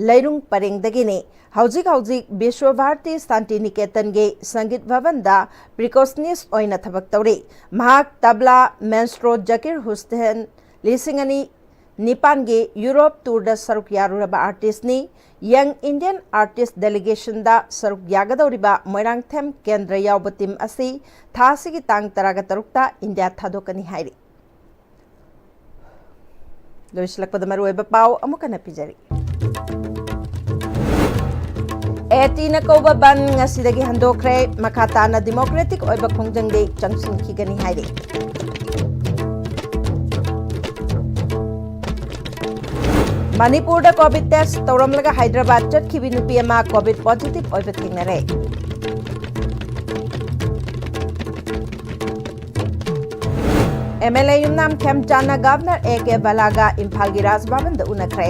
ꯂꯩꯔꯨꯡ ꯄꯔꯦꯡꯗꯒꯤꯅꯤ꯫ ꯍꯧꯖꯤꯛ ꯍꯧꯖꯤꯛ ꯕꯤꯁ꯭ꯋ ꯚꯥꯔꯇꯤ ꯁꯥꯟꯇꯤ ꯅꯤꯀꯦꯇꯟꯒꯤ ꯁꯪꯒꯤꯠ ꯚꯕꯟꯗ percussionist ꯑꯣꯏꯅ ꯊꯕꯛ ꯇꯧꯔꯤ꯫ ꯃꯍꯥꯛ ꯇꯕ꯭ꯂꯥ maestro ꯖꯀꯤꯔ ꯍꯨꯁꯦꯟ ꯂꯤꯁꯤꯡ ꯑꯅꯤ ꯅꯤꯄꯥꯟꯒꯤ ꯌꯨꯔꯣꯞ ꯇꯨꯔꯗ ꯁꯔꯨꯛ ꯌꯥꯔꯨꯔꯕ ꯑꯥꯔꯇꯤꯁꯅꯤ꯫ ꯌꯪ ꯏꯟꯗꯤꯌꯟ ꯑꯥꯔꯇꯤꯁ ꯗꯦꯂꯤꯒꯦꯁꯟꯗ ꯁꯔꯨꯛ ꯌꯥꯒꯗꯧꯔꯤꯕ ꯃꯣꯏꯔꯥꯡꯊꯦꯝ ꯀꯦꯟꯗ꯭ꯔ ꯌꯥꯎꯕ ꯇꯤꯝ ꯑꯁꯤ ꯊꯥ ꯑꯁꯤꯒꯤ ꯇꯥꯡ ꯇꯔꯥꯒ ꯇꯔꯨꯛꯇ ꯏꯟꯗꯤꯌꯥ ꯊꯥꯗꯣꯛꯀꯅꯤ ꯍꯥꯏꯔꯤ꯫ ꯂꯣꯏꯁꯤꯜꯂꯛꯄꯗ ꯃꯔꯨꯑꯣꯏꯕ ꯄꯥꯎ ꯑꯃꯨꯛ ꯍꯟꯅ ꯄꯤꯖꯔꯤ꯫ ꯑꯦ ꯇꯤꯅ ꯀꯧꯕ ꯕꯟ ꯉꯁꯤꯗꯒꯤ ꯍꯟꯗꯣꯛꯈ꯭ꯔꯦ꯫ ꯃꯈꯥ ꯇꯥꯅ ꯗꯤꯃꯣꯀ꯭ꯔꯦꯇꯤꯛ ꯑꯣꯏꯕ ꯈꯣꯡꯖꯪꯗꯤ ꯆꯪꯁꯤꯟꯈꯤꯒꯅꯤ ꯍꯥꯏꯔꯤ꯫ ꯃꯅꯤꯄꯨꯔꯗ ꯀꯣꯚꯤꯗ ꯇꯦꯁ ꯇꯧꯔꯝꯂꯒ ꯍꯥꯏꯗ꯭ꯔꯕꯥꯗ ꯆꯠꯈꯤꯕꯤ ꯅꯨꯄꯤ ꯑꯃ ꯀꯣꯚꯤꯗ ꯄꯣꯖꯤꯇꯤꯚ ꯑꯣꯏꯕ ꯊꯦꯡꯅꯔꯦ꯫ ꯑꯦꯝ ꯑꯦꯜ ꯑꯦ ꯌꯨꯝꯅꯥꯝ ꯈꯦꯝꯆꯥꯟꯅ ꯒꯚꯔꯅꯔ ꯑꯦ ꯀꯦ ꯕꯂꯥꯒ ꯏꯝꯐꯥꯜꯒꯤ ꯔꯥꯖ ꯚꯕꯟꯗ ꯎꯅꯈ꯭ꯔꯦ꯫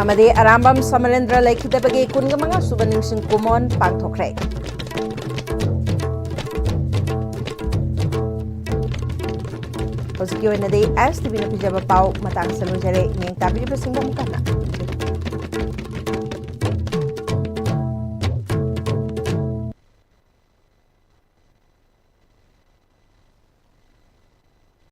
ꯑꯃꯗꯤ ꯑꯔꯥꯝꯕꯝ ꯁꯃꯔꯦꯟꯗ꯭ꯔ ꯂꯩꯈꯤꯗꯕꯒꯤ ꯀꯨꯟꯒ ꯃꯉꯥ ꯁꯨꯕ ꯅꯤꯡꯁꯤꯡ ꯀꯨꯃꯣꯟ ꯄꯥꯡꯊꯣꯛꯈ꯭ꯔꯦ꯫ ꯍꯧꯖꯤꯛꯀꯤ ꯑꯣꯏꯅꯗꯤ ꯑꯦꯁ ꯇꯤ ꯚꯤꯅ ꯄꯤꯖꯕ ꯄꯥꯎ ꯃꯇꯥꯡ ꯑꯁꯤꯗ ꯂꯣꯏꯖꯔꯦ꯫ ꯌꯦꯡ ꯇꯥꯕꯤꯔꯤꯕꯁꯤꯡꯕꯨ ꯑꯃꯨꯛ ꯍꯟꯅ